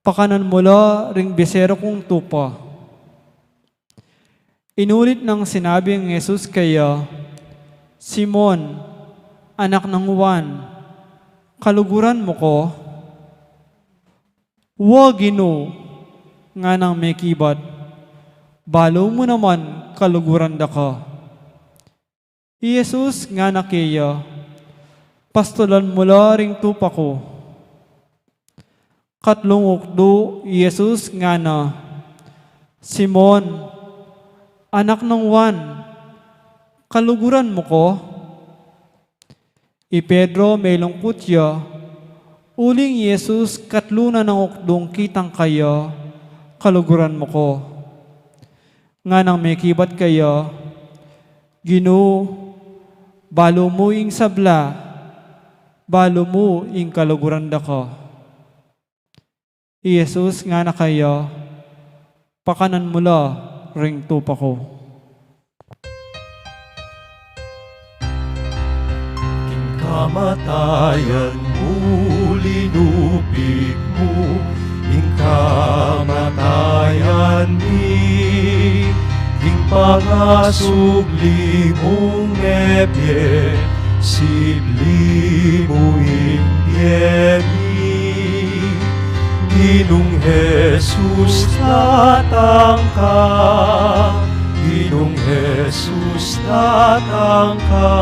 Pakanan mu la ring biseru kung tupa. Inulit nang sinabi nang Jesus keya, Simon, anak nang Juan, kaluguran mu ko? Wa, Ginu, nganang mekibat, balu mu naman kaluguran da ka. I Jesus ngana keya, Pastulan mu la ring tupa ku. Katlung ukdu, i Jesus ngana, Simon, anak nang Juan, kaluguran mu ko? I Pedro melungkut ya, uling i Jesus katlu na nang ukdung kitang kaya, Kaluguran mu ko. Nganang mekibat keya, Ginu, balu mu ing sabla, balu mu ing kaluguran da ka. I Jesus ngana keya, Pakanan mu la ring tupa ku. King kamatayan mu linupit Pangasubli mung mebie, sibli mu ing bie mi. Ginung Jesus, datang ka. Ginung Jesus, datang ka.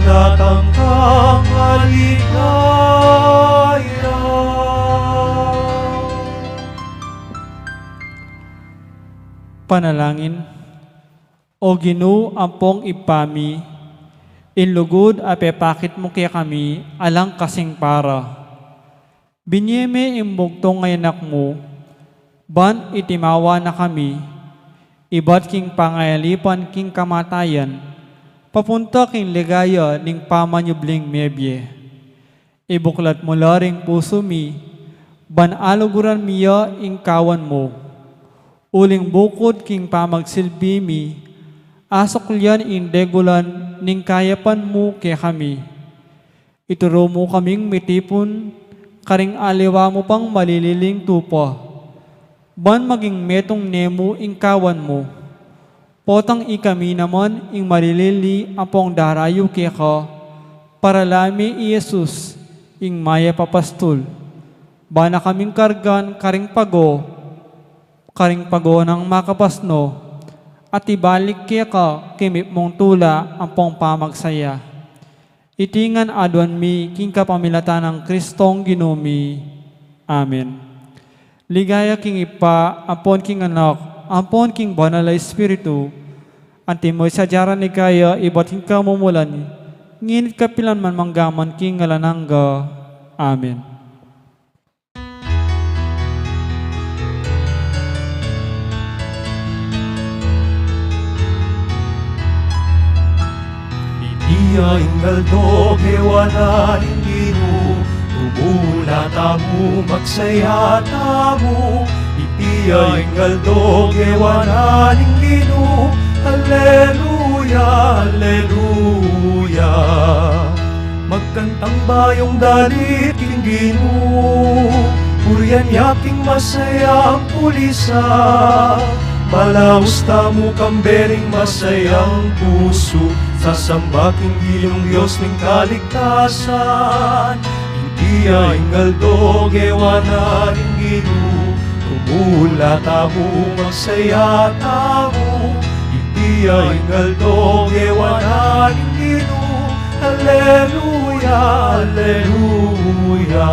Datang kang maligaya. Panalangin. O Ginu, ampong Ibpa mi, ing lugud a pepakit mu kekami alang kasing para. Binie me ing bugtung a Anak mu, ban itimawa na kami, ibat king pangayalipan king kamatayan, papunta king ligaya ning pamanyubling mebie. Ibuklat mu la ring pusu mi, ban aluguran mi ya ing kawan mu. Uling bukud king pamagsilbi mi, asuklian ing degulan ning kayapan mu kekami. Ituru mu kaming mitipun karing aliwa mu pang malililing tupa, ban maging metung ne mu ing kawan mu. Potang ikami naman ing malilili ampong darayu keka, para la me i Jesus, ing mayap a pastul. Ba na kaming kargan karing pago, karing pago nang makapasno, at ibalik keka king mipnung tula ampong pamagsaya. Iti ngan aduan mi king kapamilatan nang Kristong Ginu mi. Amen. Ligaya king Ibpa, ampon king Anak, ampon king Banal a Espiritu, antimo ing sadya ning ligaya ibat king kamumulan, ngeni't kapilan man, manggaman king alang angga. Amen. Iti ya ing aldo gewa na ning Ginu, tumula tamu, magsaya tamu. Iti ya ing aldo gewa na ning Ginu, aleluya, aleluya. Magkantang bayung dalit king Ginu, purian ya king masayang pulisa. Malaus tamu kambe ning masayang pusu, sasamba king Ginung Dios ning kaligtasan. Iti ya ing aldo gewa na ning Ginu, tumula tamu, magsaya tamu. Iti ya ing aldo gewa na ning Ginu, aleluya, aleluya.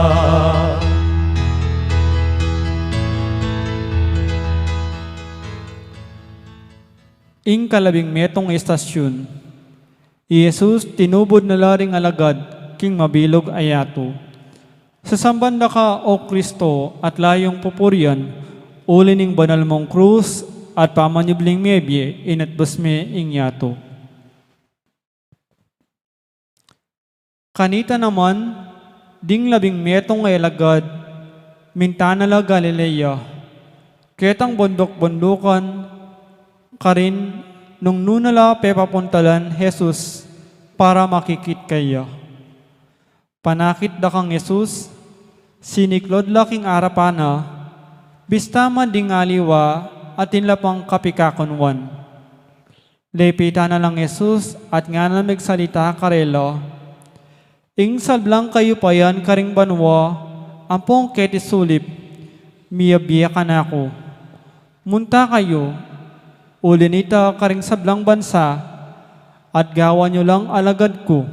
Ing kalabing metung a estasyun. I Jesus tinubud na la ring alagad king mabilug a yatu. Sasamban da ka, O Kristo, at la yung pupurian, uli ning banal mung krus at pamanyubling mebie, inatbas me ing yatu. Kanita naman, ding labing metung a alagad, minta na la Galilea, ketang bunduk-bundukan, karin nung nu na la pepapuntalan Jesus para makikit kaya. Panakit da kang Jesus, siniklud la king arapan na, bista man ding aliwa, atin la pang kapikakunwan. Lepitan na lang Jesus at ngana migsalita karela, Ing sablang kayupayan karing banua ampong keti sulip, miyabie kanaku. Munta kayu, uli nita karing sablang bansa, at gawan yu lang alagad ku.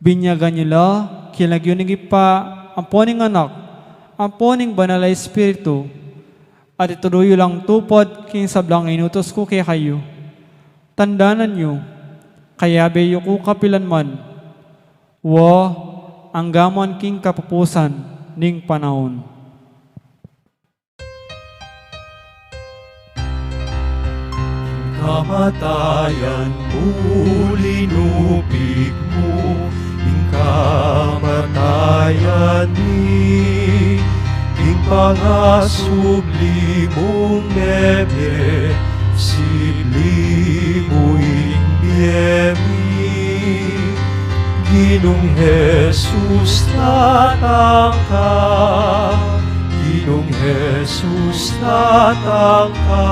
Binyagan yu la king lagyu ning Ibpa, ampo ning Anak, ampo ning Banal a Espiritu, at ituru yu lang tupad king sablang inutus ku kekayu. Tandanan yu, kayabe yu ku kapilan man, wa angga man king kapupusan ning panaun. Ing kamatayan mu, linupig mu ing kamatayan mi, ing pangasubli mung mebie, sibli mu ing bie mi. Ginung Jesus, datang ka. Ginung Jesus, datang ka.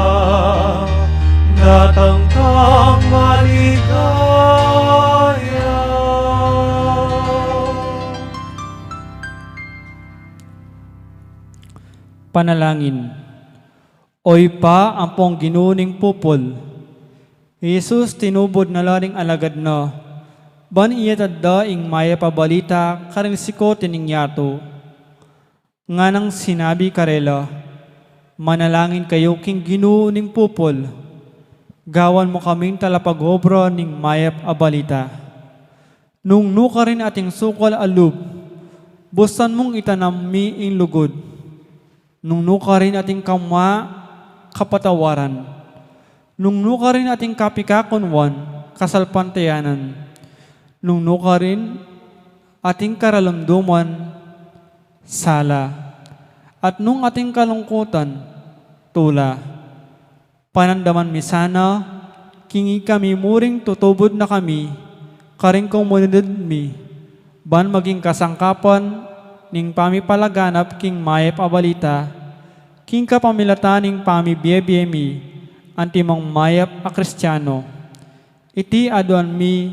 Panalangin. O Ibpa, ampong Ginu ning pupul, i Jesus tinubud na la ring alagad na, ban iyatad da ing mayap a balita karing sikut ning yatu. Nganang sinabi karela, "Manalangin kayu king Ginu ning pupul, gawan mu kaming talapag-obra ning mayap a balita." Nung nukarin ating sukal a lub, bustan mung itanam mi ing lugud. Nung nukarin ating kamua, kapatawaran. Nung nukarin ating kapikakunwan, kasalpantayanan. Nung nukarin ating karalumduman, sala. At nung ating kalungkutan, tula. Panandaman mi sana, king ikami murin tutubud na kami karing komunidad mi, ban maging kasangkapan ning pamipalaganap king mayap a balita, king kapamilatan ning pamibie-bie mi, antimong mayap a Kristiano. Iti aduan mi,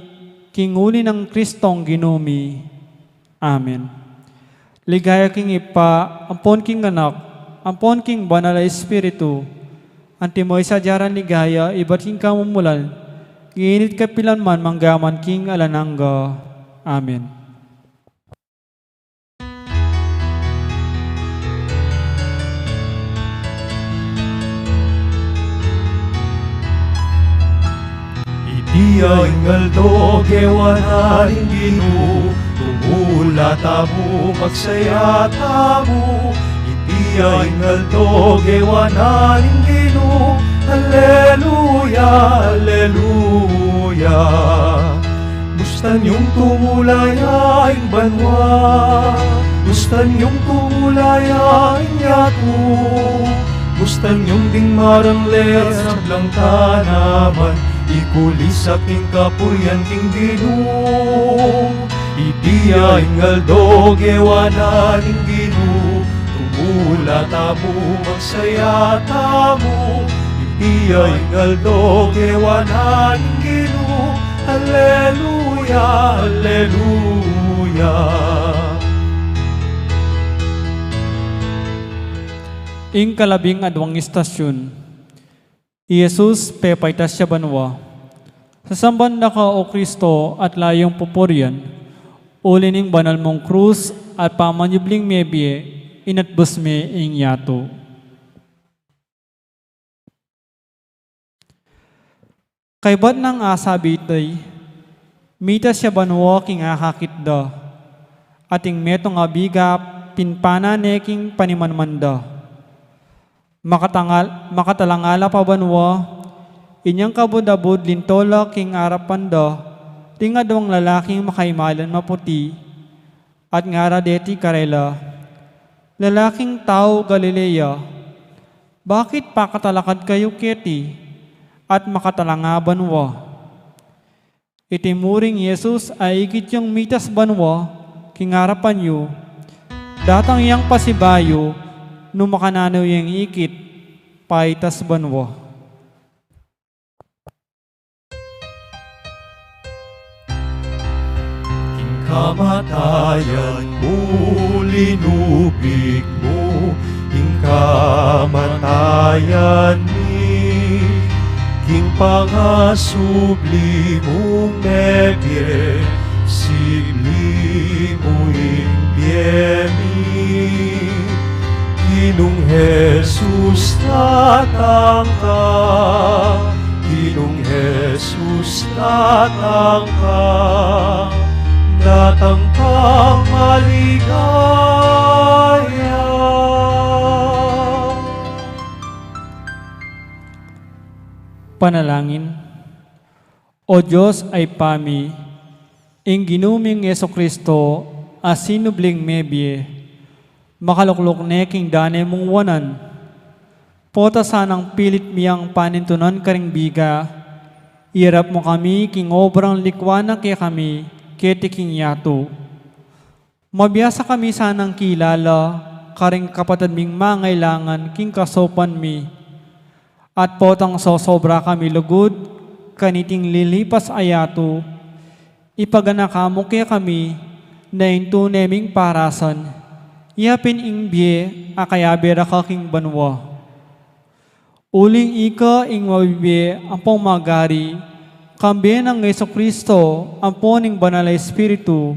king uli nang Kristong Ginu mi. Amen. Ligaya king Ibpa, ampon king Anak, ampon king Banal a Espiritu, antimo ing sadya rang ligaya, ibat king kamumulan, ngeni at kapilan man, mangga man king alang angga. Amen. Iti ya ing aldo gewa na ning Ginu, tumula tamu, magsaya tamu. Iti ya ing aldo gewa na ning Ginu, alleluya, alleluya. Bustan yung tumula ya ing banua, bustan yung tumula ya ing yatu, bustan yung ding marangle at sablang tanaman, ikulisak ing kapurian king Ginu. Iti ya ing aldo gewa na ning Ginu, tumula tamu, magsaya tamu. Iti ya ing aldo gewa na ning Ginu, alleluya, alleluya. Ing kalabing aduang istasyun. I Jesus pepaitas ya banua. Sasamban da ka, O Kristo, at layung pupurian, uli ning banal mung krus at pamanyubling mebie, inatbus me ing yatu. Kaybat nang asabi iti, mitas ya banua king akakit da, at ing metung a biga pinpanan ne king panimanman da. Makatangal-, makatalangala pa banua, inyang kabud-abud linto la king arapan da, ding aduang lalaking makaimalan maputi, at ngara deti karela, "Lalaking tau Galilea, bakit pakatalakad kayu keti, at makatalanga banua?" Iti murin Jesus a ikit yung mitas banua king arapan yu, datang yang pasibayu nu makananu yang ikit paitas banua. King kamatayan mu linubig mu ing kamatayan mi, king pangasubli mung mebie, sibli mu ing bie mi. Ginung Jesus, datang ka, Ginung Jesus, datang ka, datang kang maligaya. Panalangin. O Dios a Ibpa mi, ing Ginu ming Jesucristo a sinubling mebie, makalukluk ne king dane mung wanan. Pota sanang pilit mi yang panintunan karing biga, iyarap mu kami king obrang likwan na kekami keti king yatu. Mabiasa kami sanang kilala karing kapatad ming mangailangan king kasaupan mi, at potang sosobra kami lugud kaniting lilipas a yatu, ipaganaka mu kekami na ing tune ming parasan, Iya pin ing bie a kayabe ra ka king banua. Uling ika ing mabibie ampong magari, kambe nang Jesu Kristo ampon ning Banal a Espiritu,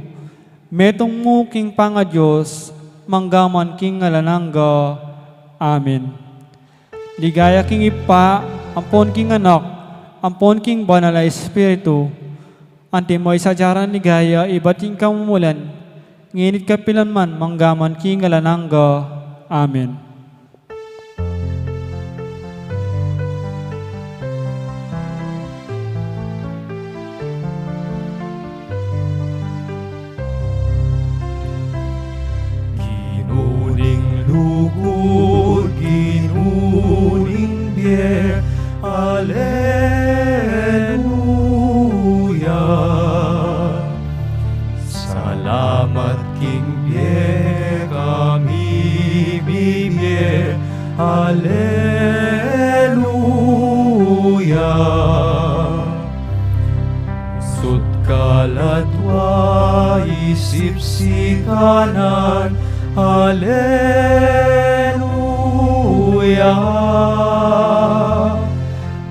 metung mu king pangaDios, mangga man king alang angga. Amen. Ligaya king Ibpa, ampon king Anak, ampon king Banal a Espiritu, antimo ing sadya rang ligaya ibat king kamumulan, ngeni't kapilan man, mangga man king alang angga. Amen. Ginu ning lugud, Ginu ning bie, Aleluya. Salamat king bie kami mibie, Aleluya. Pusut kaladwa, isip sikanan, Aleluya.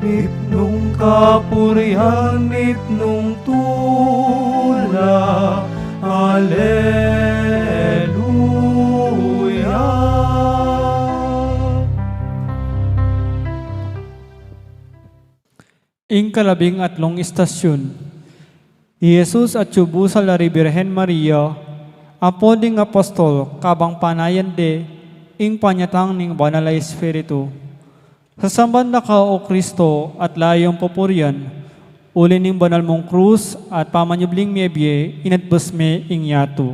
Mipnung kapurian, mipnung tula, Aleluya. Ing kalabing atlung istasyun. I Jesus atyu busal da ri Birhen Maria, ampon ding apostol, kabang panayan de ing panyatang ning Banal a Espiritu. Sasamban da ka, O Kristo, at layung pupurian, uli ning banal mung krus at pamanyubling mebie, inatbus me ing yatu.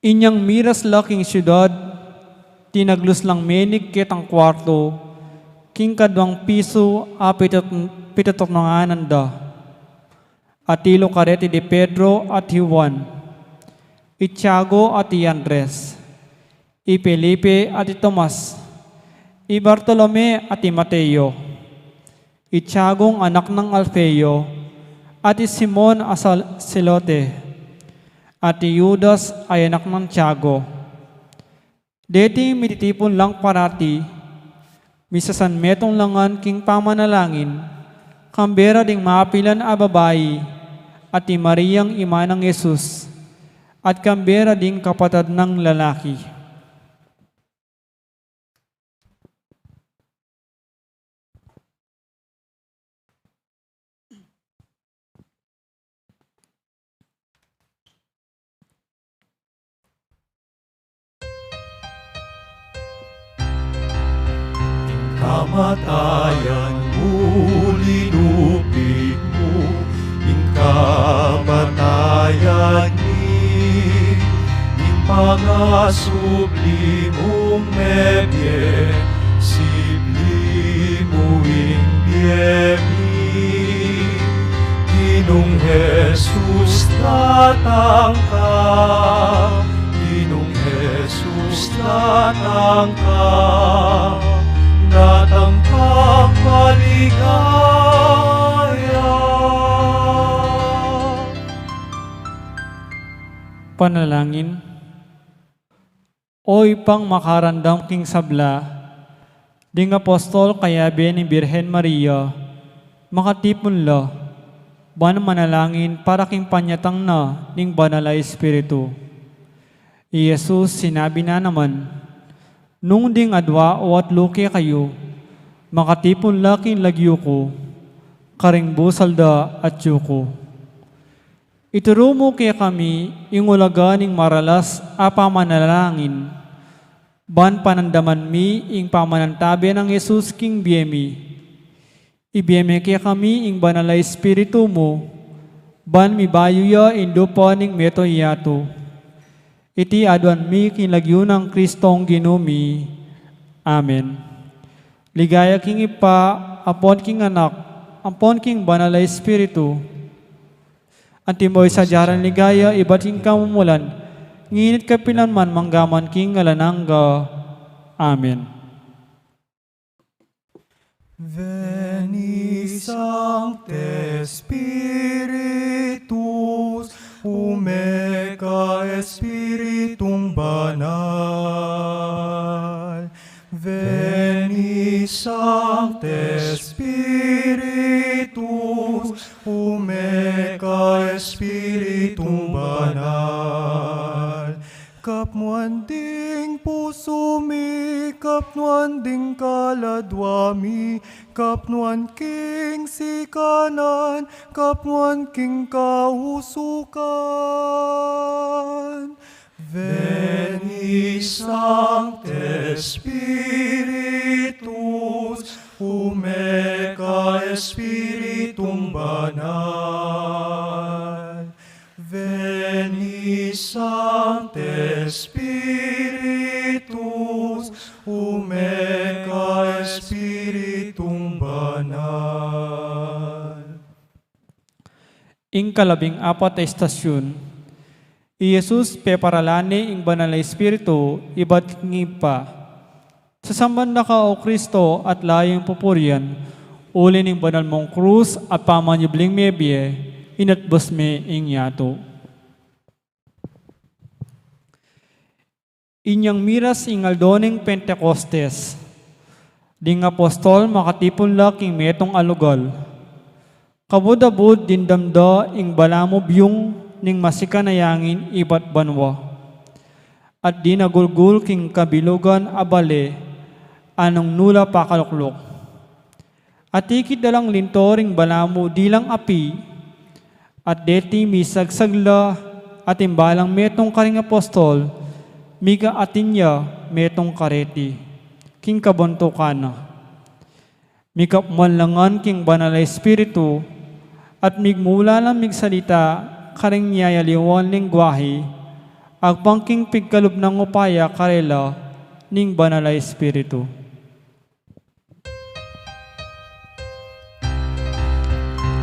Inyang miras la king siudad, tinaglus lang menig ketang kuartu, king kaduang pisu a pitat-, pitatunangan da. Atilu kareti di Pedro at i Juan, i Tiago at i Andres, i Felipe at i Tomas, i Bartolome at i Mateo, i Tiagong anak nang Alfeo, at i Simon a Sal-, Zelote, at i Judas a anak nang Tiago. Deti mititipun lang parati, misasanmetung la ngan king pamanalangin, kambe ra ding mapilan a babai, at i Mariang ima nang Jesus, at kambe ra ding kapatad nang lalaki. Ing kamatayan mu linupit mu, ing kamatayan mi, ing pangasubli mung mebie, sibli mu ing bie mi. Ginung Jesus, datang ka, Ginung Jesus, datang ka, datang ka maligaya. Panalangin. O Ibpang makarandam king sabla, ding apostol kayabe ning Birhen Maria, makatipun la, ban manalangin para king panyatang na ning Banal a Espiritu. I Jesus sinabi na naman, Nung ding adua o atlu kekayu, makatipun la king lagyu ku, karing busal da atyu ku. Ituru mu kekami ing ulaga ning maralas a pamanalangin, ban panandaman mi ing pamanantabe nang Jesus king bie mi. Ibie me kekami ing Banal a Espiritu mu, ban mibayu ya ing lupa ning metung yatu. Iti aduan mi king lagyu nang Kristong Ginu mi. Amen. Ligaya king Ibpa, ampon king Anak, ampon king Banal a Espiritu. Antimo ing sadya rang ligaya ibat king kamumulan, ngeni't kapilan man, manggaman king alang angga. Amen. Veni, Sancte Spiritus, ume ka Espiritung Banal. Veni, Sancte Spiritus, ume ka Espiritung Banal. Kapnuan ding pusu mi, kapnuan ding kaladwa mi, kapnuan king sikanan, kapnuan king kausukan. Veni, Sancte Spiritus, ume ka Espiritung Banal. Veni, Sancte Spiritus, ume ka Espiritung Banal. Ing kalabing apat a istasyun, i Jesus peparalan ne ing Banal a Espiritu ibat king Ibpa. Sasamban da ka, O Kristo, at layu ing pupurian, uli ning banal mung krus at pamanyubling mebie, inatbas me ing yatu. Inyang miras ing aldo ning Pentecostes, ding apostol makatipun la king metung a lugal. Kabud-abud dimdam da ing balamu byung ning masikan a yangin ibat banua, at dinagulgul king kabilugan a bale a nung nu la pakalukluk. Atikit da lang linto ring balamu dilang api, at deti misagsag la, at ing balang metung karing apostol, mika atin ya metung kareti king kabuntukan na. Mikapman la ngan king Banal a Espiritu, at migmula lang migsalita karing miyayaliwang lengguahe, agpang king pigkalub nang upaya karela ning Banal a Espiritu.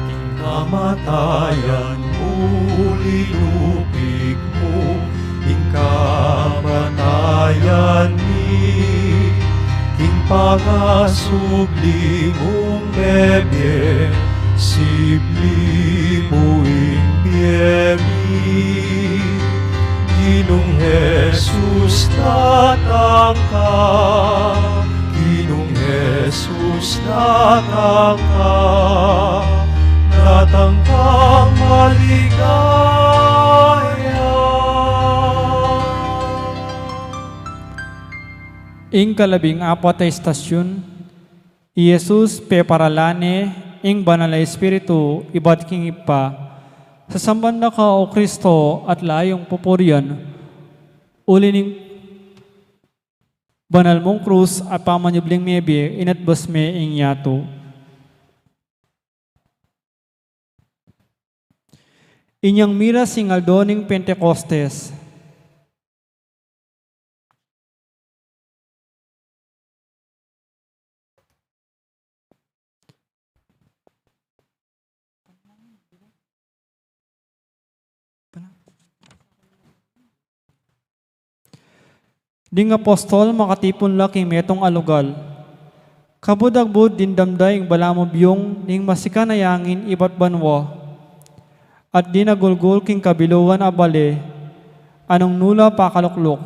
King kamatayan mu, linupig mu ing kamatayan mi, king pangasubli mung mebie, sibli mu ing bie mi. Ginung Jesus, datang ka. Ginung Jesus, datang ka. Datang kang maligaya. Ing kalabing apat a istasyun, i Jesus peparalan ne ing Banal a Espiritu ibat king Ibpa. Sasamban da ka, O Kristo, at layu ing pupurian, uli ning banal mung krus at pamanyubling mebie, inatbas me ing yatu. Inyang miras ing aldo ning Pentecostes, ding apostol makatipun la king metung a lugal. Kabud-abud dimdam da ing balamu byung ning masikan a yangin ibat banua, at dinagulgul king kabilugan a bale a nung nu la pakalukluk.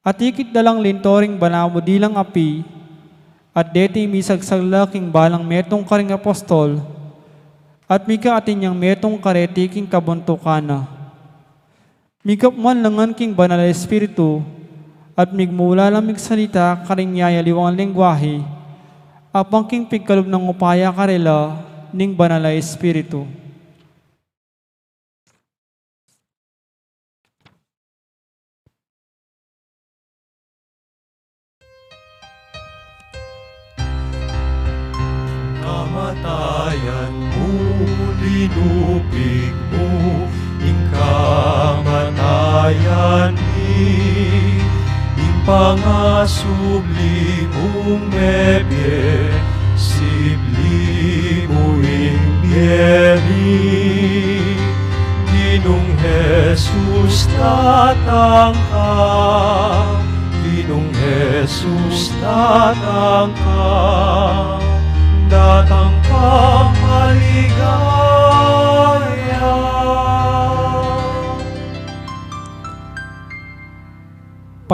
Atikit da lang linto ring balamu dilang api, at deti misagsag la king balang metung karing apostol, at mika atin yang metung kareti king kabuntukan na. Mikapman la ngan king Banal a Espiritu, at migmula lang migsalita karing miyayaliwang lengguahe, agpang king pigkalub nang upaya karela ning Banal a Espiritu. Kamatayan mu, linupig mu ing kamatayan mi, ing pangasubli mung mebie, sibli mu ing bie mi. Ginung Jesus, datang ka. Ginung Jesus, datang ka. Datang kang maligaya.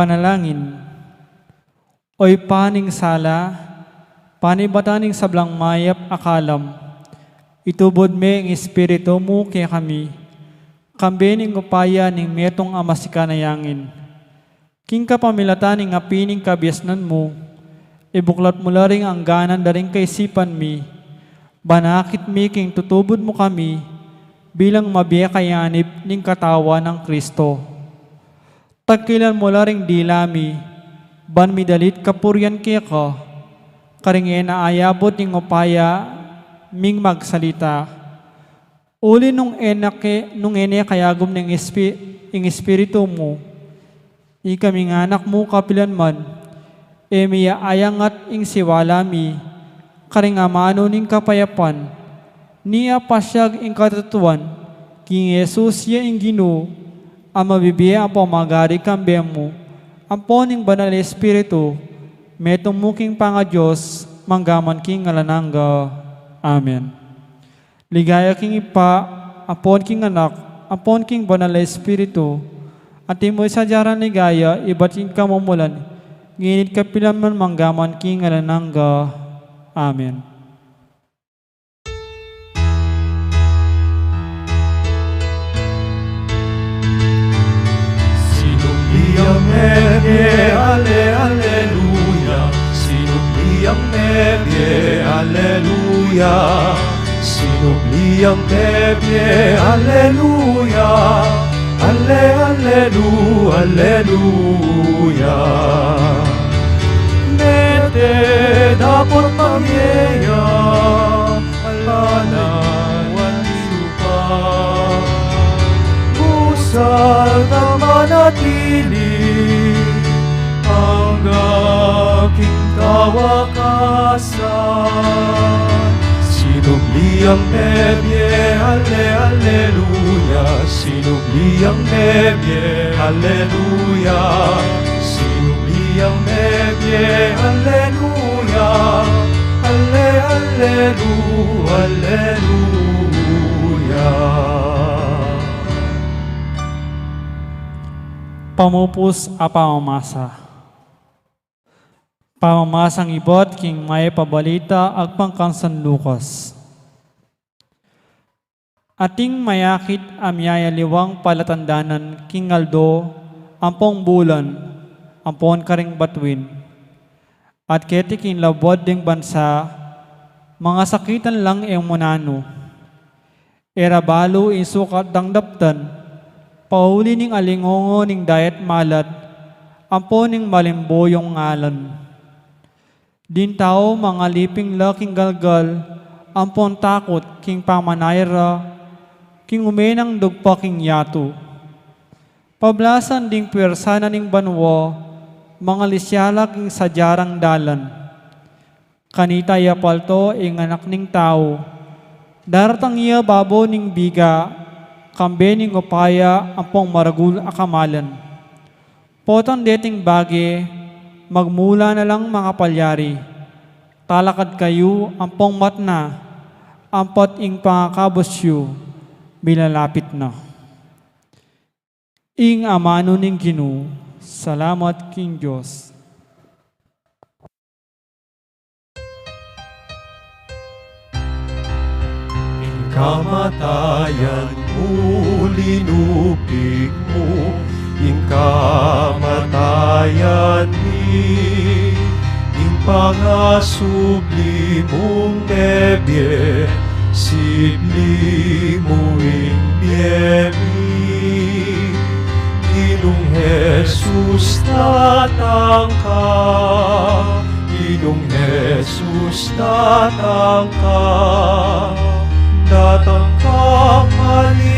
Panalangin. O Ibpa ning sala, panibatan ning sablang mayap a kalam, itubud me ing Espiritu mu kekami, kambe ning upaya ning metung a masikan a yangin. King kapamilatan ning api ning kabiasnan mu, ibuklat mu la ring angganan da ring kaisipan mi, ban akit mi king tutubud mu kami bilang mabie kayanib ning katawan nang Kristo. Tagkilan mu la ring dila mi, ban midalit kapurian keka, karing e na ayabut ning upaya ming magsalita. Uli nung e na ke, nung e ne kayagum ning Espi-, ing Espiritu mu, ikaming anak mu kapilan man, e mi ya ayangat ing siwala mi, karing amanu ning kapayapan, ni apasiag ing katutuan, king Jesus ya ing Ginu, a mabibie ampong magari kambe mu, ampon ning Banal a Espiritu, metung mu king pangaDios, mangga man king alang angga. Amen. Ligaya king Ibpa, ampon king Anak, ampon king Banal a Espiritu, antimo ing sadya rang ligaya, ibat king kamumulan, ngeni at kapilan man mangga man king alang angga. Amen. Sinubli yang mebie, ale, aleluya. Sinubli yang mebie, aleluya. Sinubli yang mebie, aleluya. Ale, alelu, aleluya. Mete dapot pamie ya, ala na wan supa. Busal na manatili angga king kawakasan. Sinubli yang mebie, ale, aleluya. Sinubli yang mebie, aleluya. Sinubli yang mebie, aleluya. Ale, alelu, aleluya. Pamupus a pamamasa. Pamamasang ibat king Mayap a Balita agpang kang San Lucas. Ating mayakit a miyayaliwang palatandanan king aldo ampong bulan ampon karing batuin. At keti king labuad ding bansa, mangasakitan lang e mu nanu. E ra balu ing sukat dang daptan, pauli ning alingongo ning dayat malat, ampon ning malimbuyung ngalan. Ding tau mangaliping la king galgal, ampon takut king pamanaya ra, king ume nang dugpa king yatu. Pablasan ding puwersa na ning banua, mangalisia la king sadya rang dalan. Kanita ya palto ing Anak ning Tau, daratang ya babo ning biga, kambe ning upaya ampong maragul a kamalan. Potang deting bage, magmula na lang makapalyari. Talakad kayu ampong matna, ampat ing pangakabus yu, milalapit na. Ing amanu ning Ginu. Salamat king Dios. Ing kamatayan mu linupig mu, ing kamatayan mi, ing pangasubli mung mebie, sibli mu ing bie mi. Ginung Jesus, datang ka. Ginung Jesus, datang ka. Datang ka maligaya.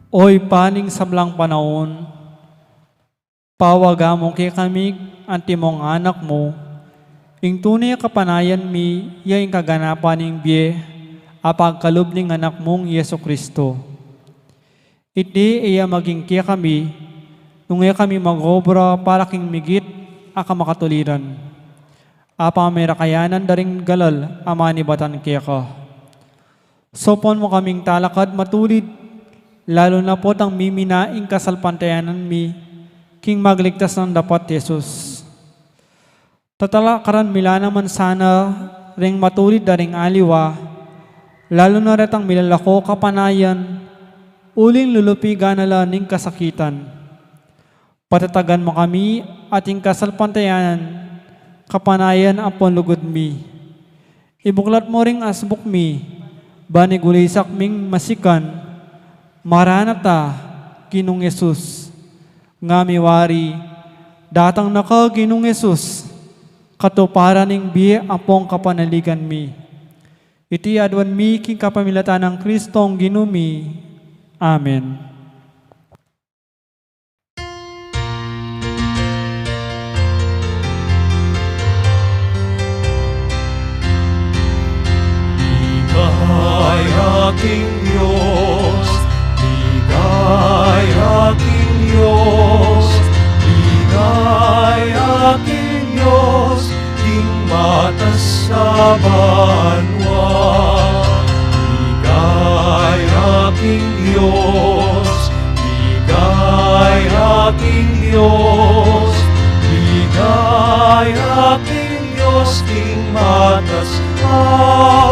O Ibpa ning sablang panaun, pawaga mu kekami antimong anak mu, ing tune kapanayan mi ya ing kaganapan ning bie a pagkalub ning Anak mung Jesucristo. Iti iya maging kekami, nung e kami mag-obra para king migit a kamakatuliran, a pamirakayanan da ring galal a manibatan keka. Sopon mu kaming talakad matulid, lalu na pu tang mimina ing kasalpantayanan mi king magligtas nang dapat Jesus. Tatalakaran mi la naman sana ring matulid da ring aliwa, lalu na retang milalako kapanayan, uling lulupigan na la ning kasakitan. Patatagan mu kami at ing kasalpantayanan, kapanayan ampon lugud mi. Ibuklat mu ring asbuk mi, ban igulisak ming masikan, Maranatha, Ginung Jesus. Ngami wari, datang na ka, Ginung Jesus, katuparan ning bie ampon kapanaligan mi. Iti aduan mi king kapamilatan nang Kristong Ginu mi. Amen. Ligaya king Dios, ligaya king Dios, ligaya king Dios, king matas a banua. Ligaya king Dios, ligaya king Dios, ligaya king Dios, king matas a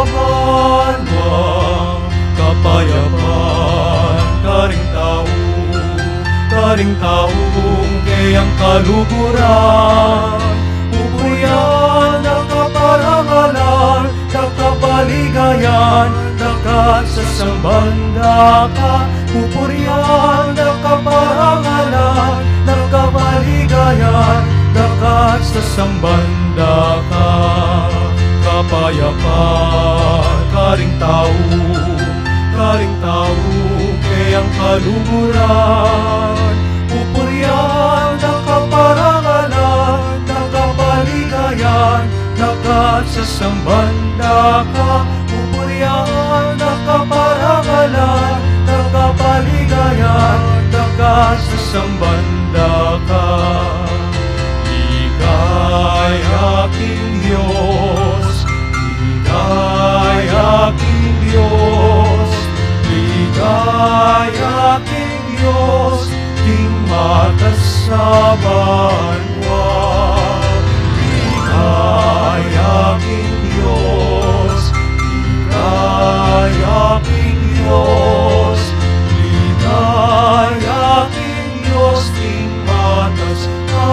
banua. Kapayapan karing tau, karing taung keyang kaluguran. Pupurian da ka, parangalan da ka, paligayan da ka, sasamban da ka. Pupurian da ka, parangalan da ka, paligayan da ka, sasamban da ka. Kapayapan karing tau, karing tau keyang kaluguran. Pupurian da ka, parangalan da ka, paligayan da ka, sasamban da ka. Pupurian da ka, parangalan da ka, paligayan da ka, sasamban da ka. Ligaya king Dios, ligaya king Dios, ligaya king Dios, king matas a banua. Ligaya king Dios, ligaya king Dios, ligaya king Dios, king matas a banua.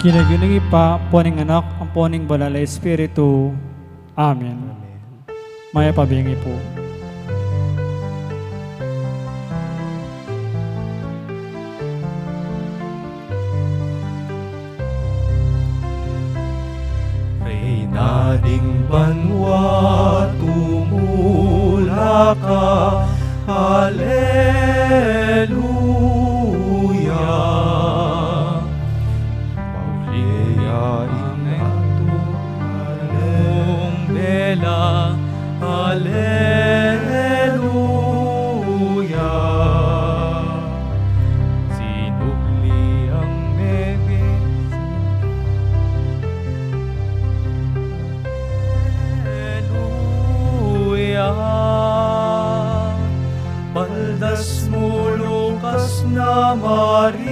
King lagyu ning Ibpa, ampo ning Anak, ampo ning Banal a Espiritu. Amen. Mayap a bingi pu. Reyna ning banua, tumula ka, Aleluya. Mauli ya ing atung bela, Aleluya. Sinubli ang mebis, Aleluya. Paldas mu lukas na Maria,